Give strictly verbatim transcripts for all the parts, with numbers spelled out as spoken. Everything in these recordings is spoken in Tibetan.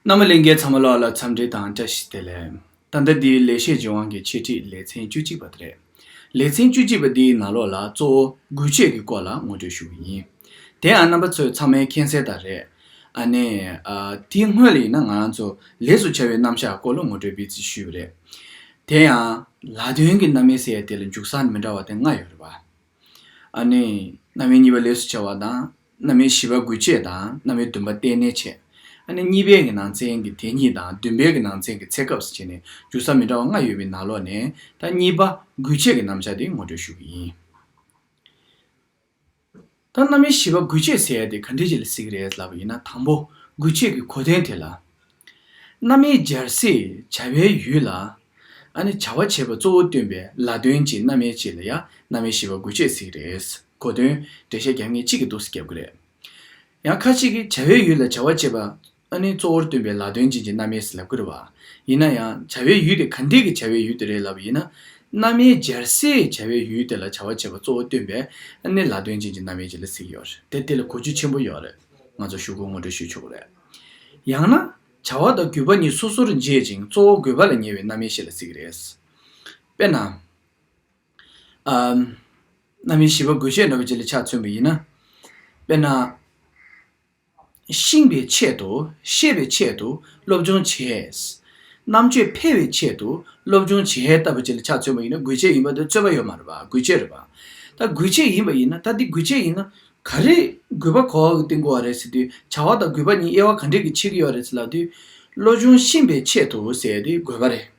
རྣམ་པ་ལྷན་རྒྱས་ཚང་མ་ལོགས་ལ་འཚམས་འདྲི་དང་བཀྲ་ཤིས་བདེ་ལེགས། ད་ལྟ་འདི་ལེགས་བཤད་ལྗོན་དབང་གི་འཆད་ཁྲིད་ལེ་ཚན་བཅུ་གཅིག་པ་དེ་རེད། ལེ་ཚན་བཅུ་གཅིག་པ་འདིའི་ནང་ལོགས་ལ་གཙོ་བོ་དགོས་ཆེད་ཀྱི་སྐོར་ལ་ངོ་སྤྲོད་ཞུ་གི་ཡིན། དེ་ཡང་རྣམ་པ་ཚོས་ཚང་མས་མཁྱེན་གསལ་ལྟར་རེད། ཨ་ནི། ཨ། དེའི་སྔོན་ལ་ཡིན་ན་ང་རང་ཚོ་ལས་སུ་བྱ་བའི་རྣམ་གཞག་སྐོར་ལ་ངོ་སྤྲོད་སྤེལ་རྩིས་ཞུས་པ་རེད། དེ་ཡང་ལ་དོན་གྱི་རྣམ་དབྱེ་ཟེར་ཡ་དེ་ལ་འཇུག་ས་མི་འདྲ་བ་དེ་ལྔ་ཡོད་རེད་པ། ཨ་ནི། རྣམ་དབྱེ་གཉིས་པ་ལས་སུ་བྱ་བ་དང་། རྣམ་དབྱེ་བཞི་པ་དགོས་ཆེད་དང་། རྣམ་དབྱེ་བདུན་པ་རྟེན་གནས་ཆེད། ཨ་ནི་གཉིས་པའི་གི་ནང་ཚན་གྱི་དེ་ཉིད་དང་། བདུན་པའི་གི་ནང་ཚན་གྱི་ཚེ་སྐབས་སུ་བྱས་ནས་འཇུག་ས་མི་འདྲ་བ་ལྔ་ཡོད་པའི་ནང་ལོགས་ནས། ད་གཉིས་པ་དགོས་ཆེད་ཀྱི་རྣམ་གཞག་དེ་ངོ་སྤྲོད་ཞུ་གི་ཡིན། ད་རྣམ་དབྱེ་བཞི་པ་དགོས་ཆེད་ཟེར་ཡ་དེ་ག་འདྲས་ཅིག་ལ་ཟེར་གི་རེད་ལབ་པ་ཡིན་ན། དང་པོ་དགོས་ཆེད་ཀྱི་གོ་དོན་དེ་ལ། རྣམ་དབྱེ་སྦྱར་སའི་བྱ་བའི་ཡུལ་ལ། ཨ་ནི་བྱ་བ་བྱེད་པ་གཙོ་བོར་སྟོན་པའི་ལ་དོན་གྱི་རྣམ་དབྱེ་ཅིག་ལ་ཡང་རྣམ་དབྱེ་བཞི་པ་དགོས་ཆེད་ཟེར་གི་རེད། གོ་དོན་འགྲེལ་བཤད་རྒྱབ་མཁན་གཅིག་གིས་འདུག་སེ་རྒྱབ་ཀྱི་རེད། ཡང་ཁ་ཅིག་གིས་བྱ་བའི་ཡུལ་ལ་བྱ་བ་བྱེད་པ། ཨ་ནི་གཙོ་བོར་སྟོན་པའི་ལ་དོན་ཅན་གྱི་རྣམ་དབྱེ་ཟེར་ལབ་ཀྱི་རེད་པ། ཡིན་ན་ཡང་བྱ་བའི་ཡུལ་དེ་ག་འདྲས་ཀྱི་བྱ་བའི་ཡུལ་དེ་རེད་ལབ་པ་ཡིན་ན། རྣམ་དབྱེ་སྦྱར་སའི་བྱ་བའི་ཡུལ་དེ་ལ་བྱ་བ་བྱེད་པ་གཙོ་བོར་སྟོན་པའི་ཨ་ནི་ལ་དོན་ཅན་གྱི་རྣམ་དབྱེ་ཅིག་ལ་ཟེར་གྱི་ཡོད་རེད། དེ་དེ་ལ་གོ་རྒྱུ་ཆེན་པོ་ཡོད་རེད། ང་ཚོ་ཞུ་སྒོ་ངོ་སྤྲོད་ཞུ་ཆོག་གི་རེད། ཡང་ན། བྱ་བ་དང་དགོས་པ་གཉིས་སོ་སོར་འབྱེད་ཅིང་གཙོ་བོ་དགོས་པ་ལ་ཉེ་བའི་རྣམ་དབྱེ་ཞིག་ལ་ཟེར་གྱི་རེད། དཔེར་ན། ཨམ། རྣམ་དབྱེ་བཞི་པ་དགོས་ཆེད་འདྲ་བོ་ཅིག་ལ་ཆ་མཚོན་པ་ཡིན་ན། དཔེར་ན། ཤེས་པའི་ཆེད་དུ། ཤེས་པའི་ཆེད་དུ་སློབ་སྦྱོང་བྱས། རྣམ་དཔྱོད་འཕེལ་བའི་ཆེད་དུ་སློབ་སྦྱོང་བྱས་ལྟ་བུ་ཅིག་ལ་ཆ་མཚོན་པ་ཡིན་ན། དགོས་ཆེད་ཡིན་པ་དེ་རྩོད་པ་ཡོད་མ་རེད་པ། དགོས་ཆེད་རེད་པ། ད་དགོས་ཆེད་ཡིན་པ་ཡིན་ན། ད་འདི་དགོས་ཆེད་ཡིན་ན། ག་རེ་དགོས་པ་གོ་བ་གི་སྟེང་གོ་བ་རེད་ཟེར་དུས། བྱ་བ་དང་དགོས་པ་གཉིས་དབྱེ་བ་ག་འདྲས་ཀྱི་ཕྱེ་གི་ཡོད་རེད་ཟེར་ལབ་དུས། སློབ་སྦྱོང་ཤེས་པའི་ཆེད་དུ་ཟེར་དེ་དགོས་པ་རེད།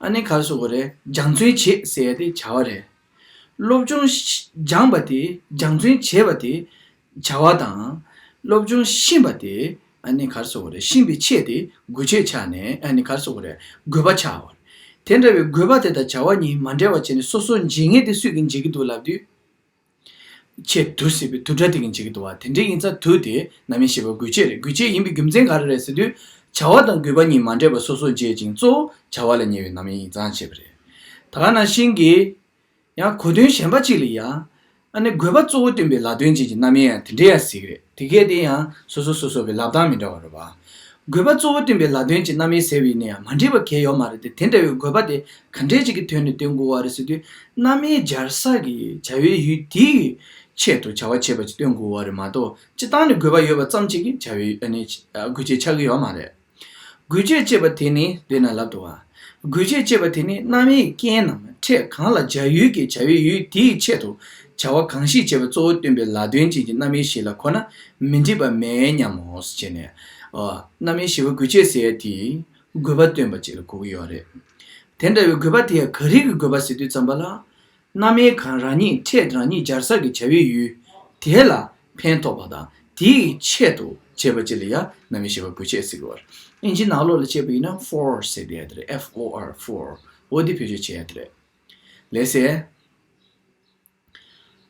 ཨ་ནི་ག་རེ་ཟེར་དགོས་རེད། སྦྱང་བརྩོན་བྱེད་ཟེར་དེ་བྱ་བ་རེད། སློབ་སྦྱོང་ཤ་སྦྱངས་པ་དེ། སྦྱང་བརྩོན་བྱས་པ་དེ་བྱ་བ་དང་། སློབ་སྦྱོང་ཤེས་པ་དེ་ཨ་ནི་ག་རེ་ཟེར་དགོས་རེད། ཤེས་པའི་ཆེད་དེ་དགོས་ཆེད་ཆགས་ནས། ཨ་ནི་ག་རེ་ཟེར་དགོས་རེད། དགོས་པ་ཆགས་པ་རེད། དེ་འདྲ་བའི་དགོས་པ་དེ་དང་བྱ་བ་གཉིས་མ་འབྲེལ་བ་བྱས་ནས་སོ་སོར་འབྱེད་མཁན་དེ་སུས་ཀྱིས་འབྱེད་ཀྱི་འདུག་ལབ་དུས། ཆེད་དུ་ཟེར་བའི་དུ་སྒྲ་དེ་གིས་འབྱེད་ཀྱི་འདུག་པ། དེ་འདྲ་ཡིན་ཙང་དུ་དེ་རྣམ་དབྱེ་བཞི་པ་དགོས་ཆེད་རེད། དགོས་ཆེད་ཡིན་པའི་རྒྱུ་མཚན་ག་རེ་རེད་ཟེར་དུས། བྱ་བ་དང་དགོས་པ་གཉིས་མ་འདྲེས་པ་སོ་སོར་འབྱེད་ཅིང་གཙོ་བོ་བྱ་བ་ལ་ཉེ་བའི་རྣམ་དབྱེ་ཡིན་ཙང་བྱས་པ་རེད། ད་ག་ནང་བཞིན་གྱི། ཡང་གོ་དོན་གཞན་པ་གཅིག་ལ་ཡང་། ཨ་ནི་དགོས་པ་གཙོ་བོ་སྟོན་པའི་ལ་དོན་ཅན་གྱི་རྣམ་དབྱེ་ཡང་དེ་འདྲ་ཡང་ཟེར་གྱི་རེད། དེ་གས་དེ་ཡང་སོ་སོ་སོ་སོ་གི་ལབ་སྟངས་མི་འདྲ་བ་རེད་པ། དགོས་པ་གཙོ་བོ་སྟོན་པའི་ལ་དོན་གྱི་རྣམ་དབྱེ་ཟེར་བ་ཡིན་ན་ཡང་མ་འགྲིག་པ་གང་ཡང་ཡོད་མ་རེད་དེ། དེ་འདྲ་བའི་དགོས་པ་དེ་ག་འདྲས་ཅིག་གི་དོན་ནས་སྟོན་དགོས་པ་རེད་ཟེར་དུས། རྣམ་དབྱེ་སྦྱར་ས་གི་བྱ་བའི་ཡུལ་དེའི་ཆེད་དུ་བྱ་བ་བྱེད་པ་ཅིག་སྟོན་དགོས་པ་རེད་མ་གཏོགས། སྤྱིར་བཏང་ནས་དགོས་པ་ཡོད་པ་ཙམ་ཅིག་གིས་བྱ་བའི་ཨ་ནི་དགོས་ཆེད་ཆགས་ཀྱི་ཡོད་མ་རེད། དགོས་ཆེད་ཅེས་པ་དེ་ནི་འདི་ན་ལབ་འདུག་པ། དགོས་ཆེད་ཅེས་པ་དེ་ནི་རྣམ་དབྱེའི་རྐྱེན་ནམ་ཕྲད་གང་ལ་སྦྱར་ཡུལ་གྱི་བྱ་བའི་ཡུལ་དེའི་ཆེད་དུ་བྱ་བ་གང་ཞིག་བྱེད་པ་གཙོ་བོར་སྟོན་པའི་ལ་དོན་ཅན་གྱི་རྣམ་དབྱེ་ཞིག་ལ་གོ་ན་མི་འགྲིག་པ་མེད་སྙམ་མོ་ཟེར་བྱས་ནས། ཨོ། རྣམ་དབྱེ་བཞི་པ་དགོས་ཆེད་ཟེར་ཡ་དེ་དགོས་པ་སྟོན་པ་ཅིག་ལ་གོ་གི་ཡོད་རེད། དེ་འདྲ་བའི་དགོས་པ་དེ་ཡང་ག་རེ་གི་དགོས་པ་ཟེར་དུས་ཙམ་པ་ལ། རྣམ་དབྱེ་གང་རང་ཉིད་ཕྲད་རང་ཉིད་སྦྱར་ས་གི་བྱ་བའི་ཡུལ་དེ་ལ་ཕན་ཐོགས་པ་དང་དེའི་ཆེད་དུ་བྱེད་པ་ཅིག་ལ་ཡང་རྣམ་དབྱེ་བཞི་པ་དགོས་ཆེད་ཟེར་གྱི་ཡོད་རེད། ཨིན་ཇི་ནང་ལོགས་ལ་བྱས་པ་ཡིན་ན་for ཟེར་བསྡད་ཡ་དེ་རེད། F O R for འོ་དེ་བེད་སྤྱོད་བྱེད་ཡ་དེ་རེད། ལགས་སེ།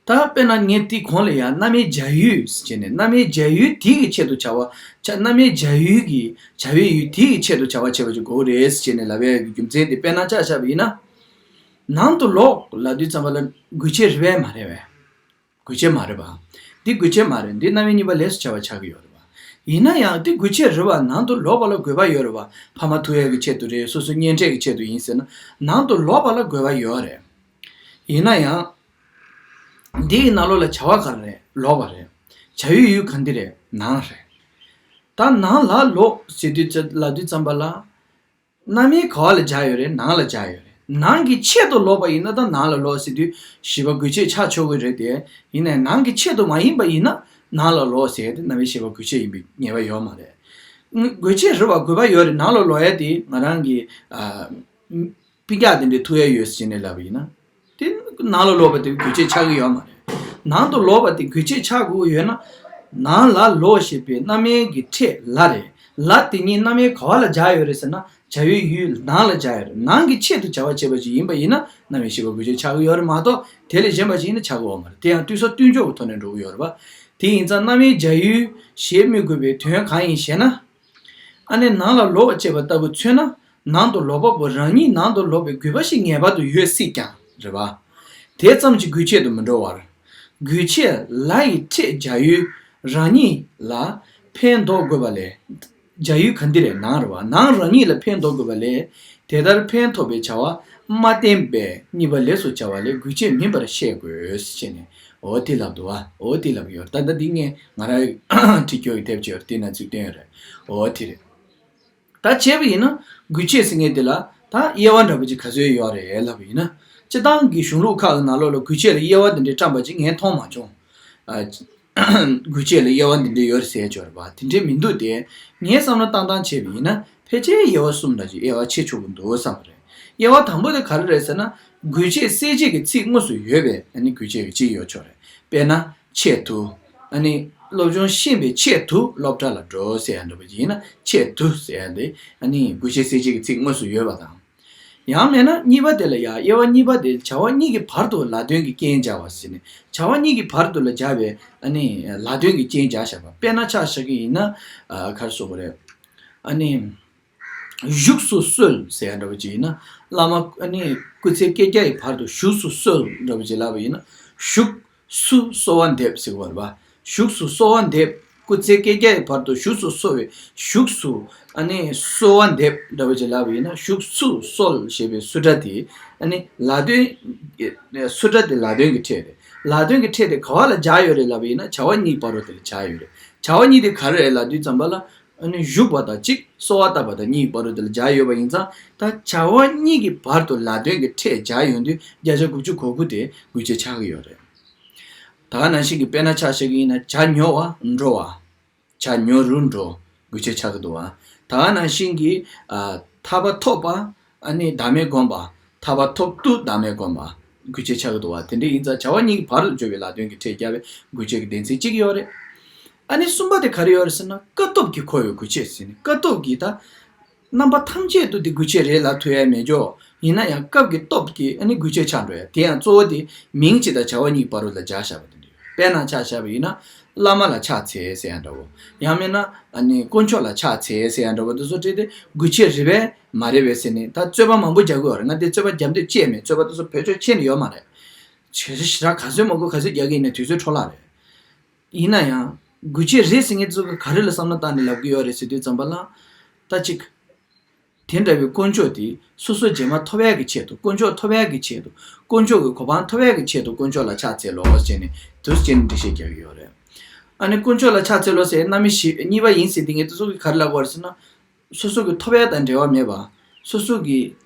ད་དཔེར་ན་ངས་དེ་གོང་ལ་ཡང་རྣམ་དབྱེ་སྦྱར་ཡུལ་ཟེར་བྱས་ནས། རྣམ་དབྱེ་སྦྱར་ཡུལ་དེ་གི་ཆེད་དུ་བྱ་བ། བྱ་རྣམ་དབྱེ་སྦྱར་ཡུལ་གྱི་བྱ་བའི་ཡུལ་དེ་གི་ཆེད་དུ་བྱ་བ་བྱེད་པ་ཅིག་དགོས་རེད་ཟེར་བྱས་ནས་ལབ་ཡ་གི་རྒྱུ་མཚན་དེ་དཔེར་ན་ཆ་བཞག་པ་ཡིན་ན། ནང་དུ་ལོག་ལབ་དུས་ཙམ་པ་ལ་དགོས་ཆེད་རེད་པས་མ་རེད་པས། དགོས་ཆེད་མ་རེད་པ། འདི་དགོས་ཆེད་མ་རེད། འདི་རྣམ་དབྱེ་གཉིས་པ་ལས་སུ་བྱ་བ་ཆགས་ཀྱི་ཡོད་རེད་པ། ཡིན་ན་ཡང་འདི་དགོས་ཆེད་རེད་པ། ནང་དུ་ལོག་པ་ལ་དགོས་པ་ཡོད་རེད་པ། ཕ་མ་ཐུག་ཡས་ཀྱི་ཆེད་དུ་རེད། སོ་སོ་གཉེན་འཕྲད་ཀྱི་ཆེད་དུ་ཡིན་ཟེར་ན། ནང་དུ་ལོག་པ་ལ་དགོས་པ་ཡོད་རེད། ཡིན་ན་ཡང་། འདི་ཡི་ནང་ལོགས་ལ་བྱ་བ་ག་རེ་རེད། ལོག་པ་རེད། བྱ་བའི་ཡུལ་ག་འདི་རེད། ནང་རེད། ད་ནང་ལ་ལོག་ཟེར་དུས་ཙ་ལབ་དུས་ཙམ་པ་ལ། རྣམ་དབྱེ་ག་བ་ལ་སྦྱར་ཡོད་རེད། ནང་ལ་སྦྱར་ཡོད་རེད། ནང་གི་ཆེད་དུ་ལོག་པ་ཡིན་ན་ད་ནང་ལ་ལོག་ཟེར་དུས་བཞི་པ་དགོས་ཆེད་ཆགས་ཆོག་གི་རེད་དེ། ཡིན་ནའི་ནང་གི་ཆེད་དུ་མ་ཡིན་པ་ཡིན་ན་ནང་ལ་ལོག་ཟེར་ཡ་དེ་རྣམ་དབྱེ་བཞི་པ་དགོས་ཆེད་ཡིན་པའི་ངེས་པ་ཡོད་མ་རེད། དགོས་ཆེད་རེད་པ། དགོས་པ་ཡོད་རེད། ནང་ལ་ལོག་ཡ་དེ་ང་རང་གི་ཨ། སྤུན་ཀྱག་དེ་འདྲའི་ཐུག་ཡ་ཡོད་ཟེར་ནས་ལབ་པ་ཡིན་ན། དེ་ནང་ལ་ལོག་པ་དེ་དགོས་ཆེད་ཆགས་ཀྱི་ཡོད་མ་རེད། ནང་དུ་ལོག་པ་དེ་དགོས་ཆེད་ཆགས་དགོས་ཀྱི་ཡོད་ན། ནང་ལ་ལོག་ཞེས་པའི་རྣམ་དབྱེ་གི་ཕྲད་ལ་རེད། ལ་དེ་ཉིད་རྣམ་དབྱེ་ག་བ་ལ་སྦྱར་ཡོད་རེད་ཟེར་ན། བྱ་བའི་ཡུལ་ནང་ལ་སྦྱར་ཡོད་རེད། ནང་གི་ཆེད་དུ་བྱ་བ་བྱེད་པ་ཞིག་ཡིན་པ་ཡིན་ན་རྣམ་དབྱེ་བཞི་པ་དགོས་ཆེད་ཆགས་ཀྱི་ཡོད་རེད་མ་གཏོགས། དེ་ལས་གཞན་པ་ཞིག་ཡིན་ན་ཆགས་ཀྱི་ཡོད་མ་རེད། དེ་ཡང་དུས་སོགས་བསྟུན་ཕྱོགས་ཀྱི་ཐོག་ནས་འགྲོ་གི་ཡོད་རེད་པ། དེ་ཡིན་ཙང་རྣམ་དབྱེ་སྦྱར་ཡུལ་ཞེས་སྨོས་དགོས་པའི་དོན་གང་ཡིན་ཞེ་ན། ཨ་ནི་ནང་ལ་ལོག་པ་ཅེས་པ་ལྟ་བུ་མཚོན་ན། ནང་དུ་ལོག་པ་པོ་རང་ཉིད་ནང་དུ་ལོག་པའི་དགོས་པ་ཞིག་ངེས་པར་དུ་ཡོད་སྲིད་ཀྱང་རེད་པ། དེ་ཙམ་གྱིས་དགོས་ཆེད་དུ་མི་འགྲོ་བར། དགོས་ཆེད་ལ་ཡི་ཕྲད་སྦྱར་ཡུལ་རང་ཉིད་ལ་ཕན་འདོགས་དགོས་པ་ལས། བྱ་ཡུལ་ག་འདི་རེད། ནང་རེད་བ། ནང་རང་ཉིད་ལ་ཕན་འདོགས་དགོས་པ་ལས། དེ་ལྟར་ཕན་ཐོགས་པའི་བྱ་བ་མ་བསྟན་པས་གཉིས་པ་ལས་སུ་བྱ་བ་ལས་དགོས་ཆེད་མིན་པར་བཤད་དགོས་ཞེས་ནས། འོ་དེ་ལབ་འདུག་བ། འོ་དེ་ལབ་ཡོད། ད་ལྟ་འདི་ངས་ང་རང་བྲིས་སྐྱོར་གྱི་དེབ་ཅིག་ཡོད་རེད། དེ་ན་ཚིག་བསྟན་ཡོད་རེད། འོ་དེ་རེད། ད་བྱས་པ་ཡིན་ན་དགོས་ཆེད་ཟེར་མཁན་དེ་ལ་ད་དབྱེ་བ་འདྲ་པོ་ཅིག་ག་ཚོད་ཡོད་རེད་ལབ་པ་ཡིན་ན། སྤྱིར་བཏང་གི་གཞུང་ལུགས་ཁག་གི་ནང་ལོགས་ལ་དགོས་ཆེད་ལ་དབྱེ་བ་འདི་འདྲའི་བཀྲམ་པ་ཅིག་ངས་མཐོང་མ་བྱུང་། ཨ། དགོས་ཆེད་ལ་དབྱེ་བ་འདི་འདྲའི་ཡོད་རེད་ཟེར་ཡ་ཅིག་ཡོད་རེད་པ། དེ་འདྲའི་མི་འདུག་སྟེ། ངས་བསམ་བློ་བཏང་སྟངས་བྱས་པ་ཡིན་ན་ཕལ་ཆེར་དབྱེ་བ་གསུམ་འདྲ་ཅིག་དབྱེ་བ་ཕྱེ་ཆོག་གི་འདུག་བསམ་པ་རེད། དབྱེ་བ་དང་པོ་དེ་ག་རེ་རེད་ཟེར་ན། དགོས་ཆེད་གསལ་བྱེད་ཀྱི་ཚིག་དངོས་སུ་ཡོད་པའི་ཨ་ནི་དགོས་ཆེད་ཀྱི་གཅིག་ཡོད་ཆོག་རེད། དཔེར་ན་ཆེད་དུ། ཨ་ནི་སློབ་སྦྱོང་ཤེས་པའི་ཆེད་དུ་སློབ་གྲྭ་ལ་འགྲོ་ཟེར་ཡ་འདྲ་པོ་ཅིག་ཡིན་ན། ཆེད་དུ་ཟེར་ཡ་དེ་ཨ་ནི་དགོས་ཆེད་གསལ་བྱེད་ཀྱི་ཚིག་དངོས་སུ་ཡོད་པ་དང་། ཡང་མེད་ན་གཉིས་པ་དེ་ལ་ཡ། དབྱེ་བ་གཉིས་པ་དེ་བྱ་བ་གཉིས་ཀྱི་བར་དུ་ལ་དོན་གྱི་རྐྱེན་སྦྱར་བ་ཟེར་ནས། བྱ་བ་གཉིས་ཀྱི་བར་དུ་ལ་སྦྱར་བའི་ཨ་ནི་ལ་དོན་གྱི་རྐྱེན་སྦྱར་བཞག་པ། དཔེར་ན་ཆ་བཞག་གི་ཡིན་ན། ཨ། ག་རེ་ཟེར་དགོས་རེད། ཨ་ནི་བཞུགས་སུ་གསོལ་ཟེར་ཡ་འདྲ་པོ་ཅིག་ཡིན་ན། བླ་མ་ཨ་ནི་སྐུ་ཚེ་བསྐལ་བརྒྱ་ཡི་བར་དུ་བཞུགས་སུ་གསོལ་འདྲ་པོ་ཅིག་ལབ་པ་ཡིན་ན། བཞུགས་སུ་གསོལ་བ་འདེབས་ཟེར་བ་རེད་པ། བཞུགས་སུ་གསོལ་བ་འདེབས། སྐུ་ཚེ་བསྐལ་བརྒྱའི་བར་དུ་བཞུགས་སུ་གསོལ་བའི། བཞུགས་སུ་ཨ་ནི་གསོལ་བ་འདེབས་འདྲ་བོ་ཅིག་ལབ་པ་ཡིན་ན། བཞུགས་སུ་གསོལ་ཞེས་པའི་སུ་སྒྲ་དེ་ཨ་ནི་ལ་དོན། སུ་སྒྲ་དེ་ལ་དོན་གྱི་ཕྲད་རེད། ལ་དོན་གྱི་ཕྲད་དེ་ག་བ་ལ་སྦྱར་ཡོད་རེད་ལབ་པ་ཡིན་ན། བྱ་བ་གཉིས་བར་དུ་དེ་ལ་སྦྱར་ཡོད་རེད། བྱ་བ་གཉིས་དེ་ག་རེ་རེད་ལབ་དུས་ཙམ་པ་ལ། ཨ་ནི་བཞུགས་པ་དང་གཅིག་གསོལ་བ་བཏབ་པ་དང་གཉིས་བར་དུ་དེ་ལ་སྦྱར་ཡོད་པ་ཡིན་ཙང་། ད་བྱ་བ་གཉིས་ཀྱི་བར་དུ་ལ་དོན་གྱི་ཕྲད་སྦྱར་ཡོང་དུས་བརྒྱ་ཆ་དགུ་བཅུ་གོ་དགུ་དེ་དགོས་ཆེད་ཆགས་ཀྱི་ཡོད་རེད། ད་ག་ནང་བཞིན་གྱི་དཔེར་ན་ཆ་བཞག་གི་ཡིན་ན། བྱ་ཉོ་བ་འགྲོ་བ། བྱ་ཉོ་རུ་འགྲོ། དགོས་ཆེད་ཆགས་ཀྱི་འདུག་བ། ད་ག་ནང་བཞིན་གྱི། ཨ། ཐར་པ་ཐོབ་པ། ཨ་ནི་བདག་མེད་བསྒོམ་པ། ཐར་པ་ཐོབ་ཏུ་བདག་མེད་བསྒོམ་པ། དགོས་ཆེད་ཆགས་ཀྱི་འདུག་བ། དེ་འདྲ་ཡིན་ཙང་བྱ་བ་གཉིས་ཀྱི་བར་དུ་འཇོག་པའི་ལ་དོན་གྱི་ཕྲད་སྦྱར་བའི་དགོས་ཆེད་ཀྱི་སྡེ་ཚན་གཅིག་ཡོད་རེད། ཨ་ནི་གསུམ་པ་དེ་ག་རེ་ཡོད་རེད་ཟེར་ན། དཀའ་ཐུབ་ཀྱིས་འཁོར་བའི་དགོས་ཆེད་ཟེར་ནས། དཀའ་ཐུབ་ཀྱིས་ད་རྣམ་པ་ཐམས་ཅད་དུ་དེ་དགོས་ཆེད་རེད་ལབ་ཐུབ་ཡ་མེད་ཀྱོ། ཡིན་ན་ཡང་སྐབས་ཀྱི་སྟོབས་ཀྱིས་ཨ་ནི་དགོས་ཆེད་ཆགས་འགྲོ་ཡ། དེ་ཡང་གཙོ་བོ་དེ་མིང་གཅིག་དང་བྱ་བ་གཉིས་བར་དུ་ལ་སྦྱར་བཞག་པ་དེ་འདྲ་ཡོད། དཔེར་ན་ཆ་བཞག་པ་ཡིན་ན། བླ་མ་ལ་ཕྱག་འཚལ་ཟེར་ཡ་འདྲ་བོ། ཡང་མིན་ན་ཨ་ནི་དཀོན་མཆོག་ལ་ཕྱག་འཚལ་ཟེར་ཡ་འདྲ་བོ་དེ་ཚོ་བྲིས་ཏེ་དགོས་ཆེད་རེད་པས་མ་རེད་པས་ཟེར་ནས། ད་རྩོད་པ་མང་པོ་རྒྱག་གི་ཡོད་རེད། ང་དེ་རྩོད་པ་རྒྱབ་འདོད་ཅེས་མེད། རྩོད་པ་དེ་ཚོ་བེད་སྤྱོད་ཆེ་ནས་ཡོད་མ་རེད། ཆེ་ཞེ་དྲག་ག་ཚོད་མང་པོ་ག་ཚོད་རྒྱག་གི་ཡིན་ན་དུས་ཚོད་འཕྲོ་བརླག་རེད། ཡིན་ན་ཡང་དགོས་ཆེད་རེད་ཟེར་མཁན་ཚོ་ག་རེ་ལ་བསམ་བློ་བཏང་ནས་ལབ་ཀྱི་ཡོད་རེད་ཟེར་དུས་ཙམ་པ་ལ། ད་ཅིག་དེ་འདྲ་བའི་དཀོན་མཆོག་དེ་སོ་སོ་རྗེས་མ་ཐོབ་ཡག་གི་ཆེད་དུ། དཀོན་མཆོག་ཐོབ་ཡག་གི་ཆེད་དུ། དཀོན་མཆོག་གི་གོ་འཕང་ཐོབ་ཡག་གི་ཆེད་དུ་དཀོན་མཆོག་ལ་ཕྱག་འཚལ་ལོ་ཟེར་ནས་དུས་ཚོད་ནས་འགྲེལ་བཤད་རྒྱག་གི་ཡོད་རེད། ཨ་ནི་དཀོན་མཆོག་ལ་ཕྱག་འཚལ་ལོ་ཟེར་རྣམ་དབྱེ་གཉིས་པ་ཡིན་ཟེར་དེ་ངས་དེ་ཚོ་གི་ག་རེ་ལབ་དགོས་རེད་ཟེར་ན། སོ་སོ་གི་ཐོབ་ཡ་དང་འབྲེལ་བ་མེད་པ། སོ་སོ་གི་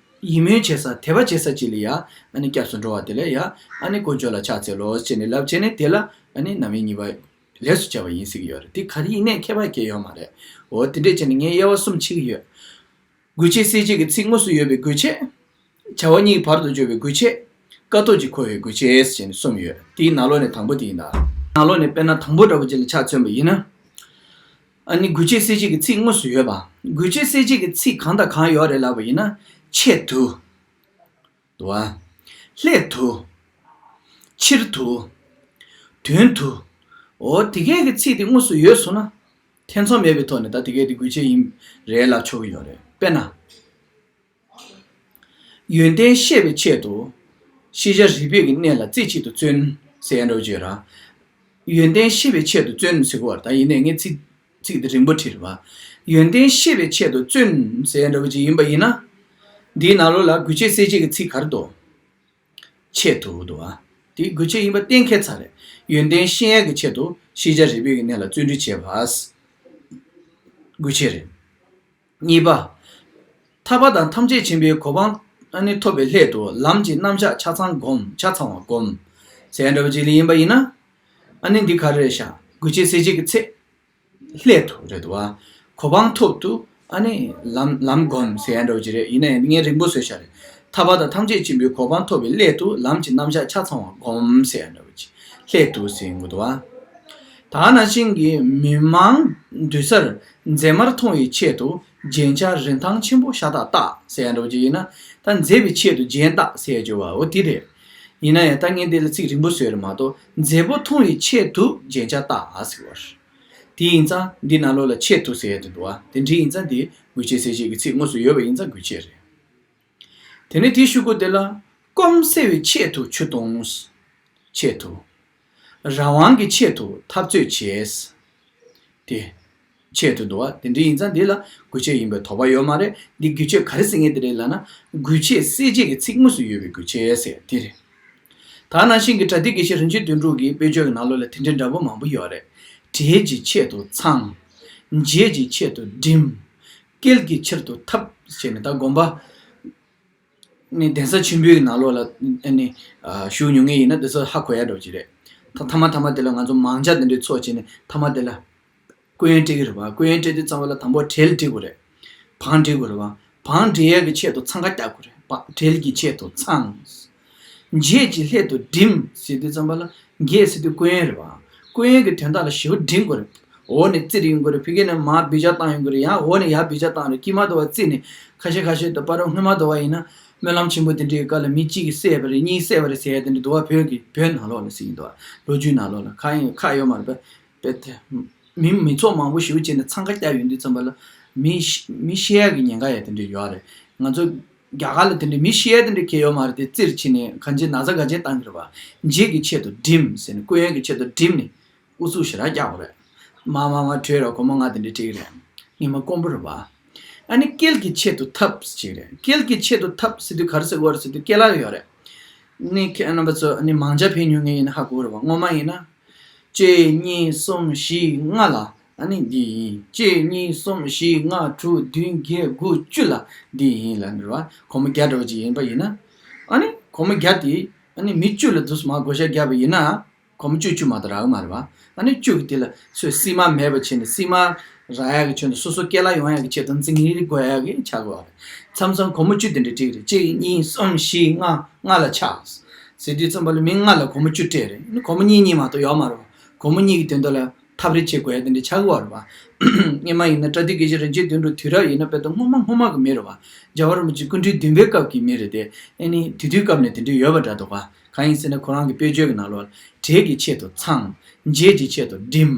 ཡིད་སྨོན་བྱེད་ས། དད་པ་བྱེད་ས་ཅིག་ལ་ཡ། ཨ་ནི་སྐྱབས་སུ་འགྲོ་བ་དེ་ལ་ཡ། ཨ་ནི་དཀོན་མཆོག་ལ་ཕྱག་འཚལ་ལོ་ཟེར་ནས་ལབ་བྱས་ནས་དེ་ལ་ཨ་ནི་རྣམ་དབྱེ་གཉིས་པ་ལས་སུ་བྱ་བ་ཡིན་ཟེར་གྱི་ཡོད་རེད། དེ་ག་རེ་ཡིན་ནའི་ཁྱད་པར་གང་ཡང་ཡོད་མ་རེད། འོ་དེ་འདྲས་བྱས་ནས་ངས་དབྱེ་བ་གསུམ་ཕྱེ་གི་ཡོད། དགོས་ཆེད་གསལ་བྱེད་ཀྱི་ཚིག་དངོས་སུ་ཡོད་པའི་དགོས་ཆེད། བྱ་བ་གཉིས་བར་དུ་འཇོག་པའི་དགོས་ཆེད། དཀའ་ཐུབ་ཀྱིས་འཁོར་བའི་དགོས་ཆེད་ཟེར་ནས་གསུམ་ཡོད། དེའི་ནང་ལོགས་ནས་དང་པོ་དེ་ཡིན་ད། ནང་ལོགས་ནས་དཔེར་ན་དང་པོ་འདྲ་པོ་ཅིག་ལ་ཆ་མཚོན་པ་ཡིན་ན། ཨ་ནི་དགོས་ཆེད་གསལ་བྱེད་ཀྱི་ཚིག་དངོས་སུ་ཡོད་པ། དགོས་ཆེད་གསལ་བྱེད་ཀྱི་ཚིག་གང་དང་གང་ཡོད་རེད་ལབ་པ་ཡིན་ན། ཆེད་དུ། འདུག་བ། སླད་དུ། ཕྱིར་དུ། དོན་དུ། འོ་དེ་གས་ཀྱི་ཚིག་དེ་དངོས་སུ་ཡོད་སོང་ན། ཐེ་ཚོམ་མེད་པའི་ཐོག་ནས་ད་དེ་གས་དེ་དགོས་ཆེད་ཡིན་རེད་ལབ་ཆོག་གི་ཡོད་རེད། དཔེར་ན། ཡོན་ཏན་ཤེས་པའི་ཆེད་དུ། ཤེས་བྱ་རིགས་པས་ཀྱི་གནས་ལ་རྩེ་གཅིག་ཏུ་བརྩོན། ཟེར་ཡ་འདྲ་བོ་ཅིག་ཡོད་ར། ཡོན་ཏན་ཤེས་པའི་ཆེད་དུ་བརྩོན་ཟེར་གོ་བ་རེད། ད་ཡིན་ནའི་ངས་ཚིག་ཚིག་དེ་རིང་པོ་བྲིས་རེད་བ། ཡོན་ཏན་ཤེས་པའི་ཆེད་དུ་བརྩོན་ཟེར་ཡ་འདྲ་བོ་ཅིག་ཡིན་པ་ཡིན་ན། འདིའི་ནང་ལོགས་ལ་དགོས་ཆེད་གསལ་བྱེད་ཀྱི་ཚིག་ག་རེ་འདུག་ཆེད་དུ་འདུག་བ། དེ་དགོས་ཆེད་ཡིན་པ་གཏན་འཁེལ་ཚར་རེད། ཡོན་ཏན་ཤེས་ཡས་ཀྱི་ཆེད་དུ་ཤེས་བྱ་རིགས་པས་ཀྱི་གནས་ལ་བརྩོན་འགྲུས་བྱེད་པ། དགོས་ཆེད་རེད། གཉིས་པ། ཐར་པ་དང་ཐམས་ཅད་མཁྱེན་པའི་གོ་འཕང་ཨ་ནི་ཐོབ་པའི་སླད་དུ་ལམ་གྱི་རྣམ་གཞག་ཆ་ཚང་སྒོམ། ཆ་ཚང་བ་སྒོམ། ཟེར་འདྲ་བ་ཅིག་ལ་ཡིན་པ་ཡིན་ན། ཨ་ནི་འདི་ག་རེ་རེད་ཤག་དགོས་ཆེད་གསལ་བྱེད་ཀྱི་ཚིག་སླད་དུ་རེད་འདུག་བ། གོ་འཕང་ཐོབ་ཏུ་ཨ་ནི་ལམ་ལམ་སྒོམ་ཟེར་འདྲ་བ་ཅིག་རེད། ཡིན་ན་ཡང་ངས་རིང་པོ་བཟོས་ཤག་རེད། ཐར་པ་དང་ཐམས་ཅད་མཁྱེན་པའི་གོ་འཕང་ཐོབ་པའི་སླད་དུ་ལམ་གྱི་རྣམ་གཞག་ཆ་ཚང་བ་སྒོམ་ཟེར་འདྲ་བ་ཅིག་སླད་དུ་ཟེར་གྱི་འདུག་བ། ད་ནང་བཞིན་གྱི་མི་མང་འདུས་སར་མཛེས་མར་མཐོང་བའི་ཆེད་དུ་རྒྱན་ཆ་རིན་ཐང་ཆེན་པོ་ཤ་སྟག་བཏགས་ཟེར་ཡ་འདྲ་བོ་ཅིག་ཡིན་ན། ད་མཛེས་པའི་ཆེད་དུ་རྒྱན་བཏགས་ཟེར་ཡ་ཅིག་ཡོད་པ། འོ་དེ་རེད། ཡིན་ན་ཡང་ད་ངས་འདི་ལ་ཚིག་རིང་པོ་བཟོས་རེད་མ་གཏོགས། མཛེས་པོ་མཐོང་བའི་ཆེད་དུ་རྒྱན་ཆ་བཏགས་ཟེར་བ་རེད། དེ་ཡིན་ཙང་འདི་ནང་ལོགས་ལ་ཆེད་དུ་ཟེར་ཡ་དེ་འདུག་བ། དེ་འདྲ་ཡིན་ཙང་དེ་དགོས་ཆེད་གསལ་བྱེད་ཀྱི་ཚིག་དངོས་སུ་ཡོད་པ་ཡིན་ཙང་དགོས་ཆེད་རེད། དེ་ནས་དེའི་གཞུག་གུ་དེ་ལ། སྐོམ་སེལ་བའི་ཆེད་དུ་ཆུ་འཐུང་། ཆེད་དུ། རང་དབང་གི་ཆེད་དུ་འཐབ་རྩོད་བྱེད། དེ། ཆེད་དུ་འདུག་བ། དེ་འདྲ་ཡིན་ཙང་འདི་ལ་དགོས་ཆེད་ཡིན་པའི་དོགས་པ་ཡོད་མ་རེད། འདི་དགོས་ཆེད་ག་རེ་ཟེར་མཁན་དེ་རེད་ལབ་ན། དགོས་ཆེད་གསལ་བྱེད་ཀྱི་ཚིག་དངོས་སུ་ཡོད་པའི་དགོས་ཆེད་ཟེར་དེ་རེད། ད་ནང་བཞིན་གྱི་པྲ་ཏི་དགེ་བཤེས་རིན་ཆེན་དོན་གྲུབ་ཀྱི་དཔེ་བརྗོད་ཀྱི་ནང་ལོགས་ལ་དེ་འདྲའི་འདྲ་པོ་མང་པོ་ཡོད་རེད། བྲེལ་གྱི་ཆེད་དུ་ཚང་། འབྱེད་ཀྱི་ཆེད་དུ་སྒྲིམ། བསྐྱལ་གྱི་ཕྱིར་དུ་ཐབས་ཟེར་ནས། ད་དགོན་པ་ནི་གདན་ས་ཆེན་པོའི་ནང་ལོགས་ལ་ཨ་ནི་ཨ་བཞུགས་མྱོང་མཁན་ཡིན་ན་དེ་ཚོ་ཧ་གོ་ཡ་འདྲ་པོ་ཅིག་རེད། ད་མཐའ་མ་མཐའ་མ་དེ་ལ་ང་ཚོ་མང་ཇ་དེ་འདྲའི་ཚོགས་བྱས་ནས་མཐའ་མ་དེ་ལ་སྐུ་ཡོན་སྤྲད་ཀྱི་རེད་པ། སྐུ་ཡོན་སྤྲད་དུས་ཙམ་པ་ལ་དང་པོ་བྲེལ་སྒྲིག་དགོས་རེད། བང་སྒྲིག་དགོས་རེད་པ། བང་སྒྲིག་ཡས་ཀྱི་ཆེད་དུ་འཚང་ཁ་རྒྱག་དགོས་རེད་པ། བྲེལ་གྱི་ཆེད་དུ་འཚང་། འབྱེད་ཀྱི་སླད་དུ་སྒྲིམ་ཟེར་དུས་ཙམ་པ་ལ། འབྱེད་ཟེར་དུས་སྐུ་ཡོན་རེད་པ། སྐུ་ཡོན་གྱི་དོན་དག་ལ་ཞེ་པོ་སྒྲིམ་དགོས་རེད། འོག་ནས་བཙིར་ཡོང་གི་རེད། ཕ་གི་ནས་མར་སྦི་ཇ་བཏང་ཡོང་གི་རེད། ཡང་འོག་ནས་ཡར་སྦི་ཇ་བཏང་རེད། དཀྱིལ་མ་དུ་བ་བཙིར་ནས་ཁ་ཤས་ཁ་ཤས་དུ་པ་ར་སྔོན་མ་དུ་བ་ཡིན་ན་སྨོན་ལམ་ཆེན་པོ་དེ་འདྲའི་སྐབས་ལ་མི་གཅིག་གིས་བསད་པ་རེད། གཉིས་བསད་པ་རེད་ཟེར་ཡ་དེ་འདྲ་དུ་བ་བོད་ཀྱི་བོད་ནང་ལོགས་ལ་ཟེར་གྱི་འདུག་བ། ལོ་རྒྱུས་ནང་ལོགས་ལ་ཁ་ཡིན་ཁ་ཡོད་མ་རེད་པས། དཔེ་དེ་མི་མི་ཚོགས་མང་པོ་ཞེ་པོ་བྱས་ནས་འཚང་ཁ་རྒྱག་ཡོང་དུས་ཙམ་པ་ལ་མི་ཤི་མི་ཤི་ཡ་གི་ཉེན་ཁ་ཡ་དེ་འདྲ་ཡོད་རེད། ང་ཚོ་རྒྱ་གར་ལ་དེ་འདྲ་མི་ཤི་ཡ་དེ་འདྲ་གལ་ཡོད་མ་རེད་དེ། བཙིར་ཕྱིན་ནས་གང་ཅི་ན་ཚ་ག་ཅི་བཏང་གི་རེད་པ། འབྱེད་ཀྱི་ཆེད་དུ་སྒྲིམ་ཟེར་ནས། སྐུ་ཡོན་གྱི་ཆེད་དུ་སྒྲིམ་ནས། ཨུ་ཚུགས་ཞེ་དྲག་རྒྱག་དགོས་རེད། མ་མ་མ་བྲོས་ར་སྒོར་མོ་ལྔ་དེ་འདྲ་སྤྲད་ཀྱི་རེད། སྔོན་མ་དཀོན་པོ་རེད་པ། ཨ་ནི་བསྐྱལ་གྱི་ཆེད་དུ་ཐབས་ཅིག་རེད། བསྐྱལ་གྱི་ཆེད་དུ་ཐབས་ཟེར་དུས་ག་རེ་ཟེར་དགོས་རེད་ཟེར་དུས་སྐྱེལ་ལ་ཡོད་རེད། ནི་ཁྱེད་རྣམ་པ་ཚོ་ནི་མང་ཇ་ཕུལ་མྱོང་མཁན་ཡིན་ན་ཧ་གོ་རེད་པ། སྔོན་མ་ཡིན་ན། གཅིག་གཉིས་གསུམ་བཞི་ལྔ་ལ་ཨ་ནི་འདི་ཡིན། གཅིག་གཉིས་གསུམ་བཞི་ལྔ་དྲུག་བདུན་བརྒྱད་དགུ་བཅུ་ལ་འདི་ཡིན་ལབ་ནི་རེད་པ། སྒོར་མོ་བརྒྱ་འདྲ་པོ་ཅིག་ཡིན་པ་ཡིན་ན། ཨ་ནི་སྒོར་མོ་བརྒྱ་དེ་ཨ་ནི་མི་བཅུ་ལ་འདུག་སེ་མར་བགོ་བཤའ་བརྒྱབ་པ་ཡིན་ན། སྒོར་མོ་བཅུ་བཅུ་མ་གཏོགས་རག་གི་མ་རེད་པ། ཨ་ནི་བཅུ་གི་དེ་ལ་སོས་སྲིད་མ་མེད་པ་བྱས་ནས། སྲིད་མ་རག་ཡག་གི་ཆེད་དུ་སོ་སོ་སྐྱེལ་ལ་ཡོང་ཡག་གི་ཆེད་དུ་འཛིང་རེས་དགོས་ཡག་གི་ཆགས་ཀྱི་ཡོད་རེད། མཚམས་མཚམས་སྒོར་མོ་བཅུ་དེ་འདྲ་སྤྲད་ཀྱི་རེད། གཅིག་གཉིས་གསུམ་བཞི་ལྔ། ལྔ་ལ་ཆགས་ཟེར་དུས་ཙམ་པ་ལ་མི་ལྔ་ལ་སྒོར་མོ་བཅུ་སྤྲད་རེད། ཨ་ནི་སྒོར་མོ་གཉིས་གཉིས་མ་གཏོགས་ཡོད་མ་རེད་པ། སྒོར་མོ་གཉིས་ཀྱི་དོན་དག་ལ་ཐབས་རེ་བྱེད་དགོས་ཡ་དེ་འདྲ་ཆགས་ཀྱི་ཡོད་རེད་པ། སྔོན་མ་ཡིན་ན་པྲ་ཏི་དགེ་བཤེས་རིན་ཆེན་དོན་གྲུབ་དུས་རབས་ཡིན་ན་དཔེ་ད་སྔོན་མ་སྔོན་མ་གི་མི་རེད་པ། རྒྱལ་བ་རིན་པོ་ཆེ་སྐུ་ཕྲེང་བདུན་པའི་སྐབས་ཀྱི་མི་རེད་དེ། ཨ་ནི་དེ་དུས་སྐབས་ནས་དེ་འདྲ་ཡོད་པ་འདྲ་འདུག་ག་གང་ཡིན་ཟེར་ན་ཁོ་རང་གི་དཔེ་བརྗོད་ཀྱི་ནང་ལོགས་ལ། བྲེལ་གྱི་ཆེད་དུ་འཚང་། འབྱེད་ཀྱི་ཆེད་དུ་སྒྲིམ།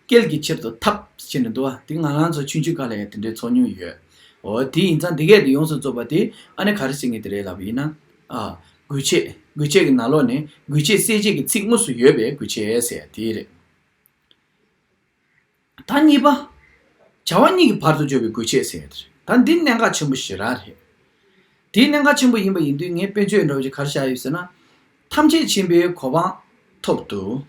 བསྐྱལ་གྱི་ཕྱིར་དུ་ཐབས་ཟེར་ནས་འདུག་པ། དེ་ང་རང་ཚོ་ཆུང་ཆུང་སྐབས་ལ་ཡང་དེ་འདྲའི་ཚོར་མྱོང་ཡོད། འོ་དེ་ཡིན་ཙང་འདི་གས་དེ་ཡོངས་སུ་རྫོགས་པ་དེ་ཨ་ནི་ག་རེ་ཟེར་མཁན་དེ་རེད་ལབ་པ་ཡིན་ན། ཨ། དགོས་ཆེད། དགོས་ཆེད་ཀྱི་ནང་ལོགས་ནས་དགོས་ཆེད་གསལ་བྱེད་ཀྱི་ཚིག་དངོས་སུ་ཡོད་པའི་དགོས་ཆེད་ཟེར་དེ་རེད། ད་གཉིས་པ། བྱ་བ་གཉིས་ཀྱི་བར་དུ་འཇོག་པའི་དགོས་ཆེད་ཟེར་ཡ་དེ་རེད། ད་འདི་གནད་འགག་ཆེན་པོ་ཞེ་དྲག་རེད། དེའི་གནད་འགག་ཆེན་པོ་ཡིན་པ་ཡིན་དུས་ངས་དཔེ་བརྗོད་འདྲ་བོ་ཅིག་ག་རེ་བཞག་ཡོད་ཟེར་ན། ཐམས་ཅད་མཁྱེན་པའི་གོ་འཕང་ཐོབ་ཏུ།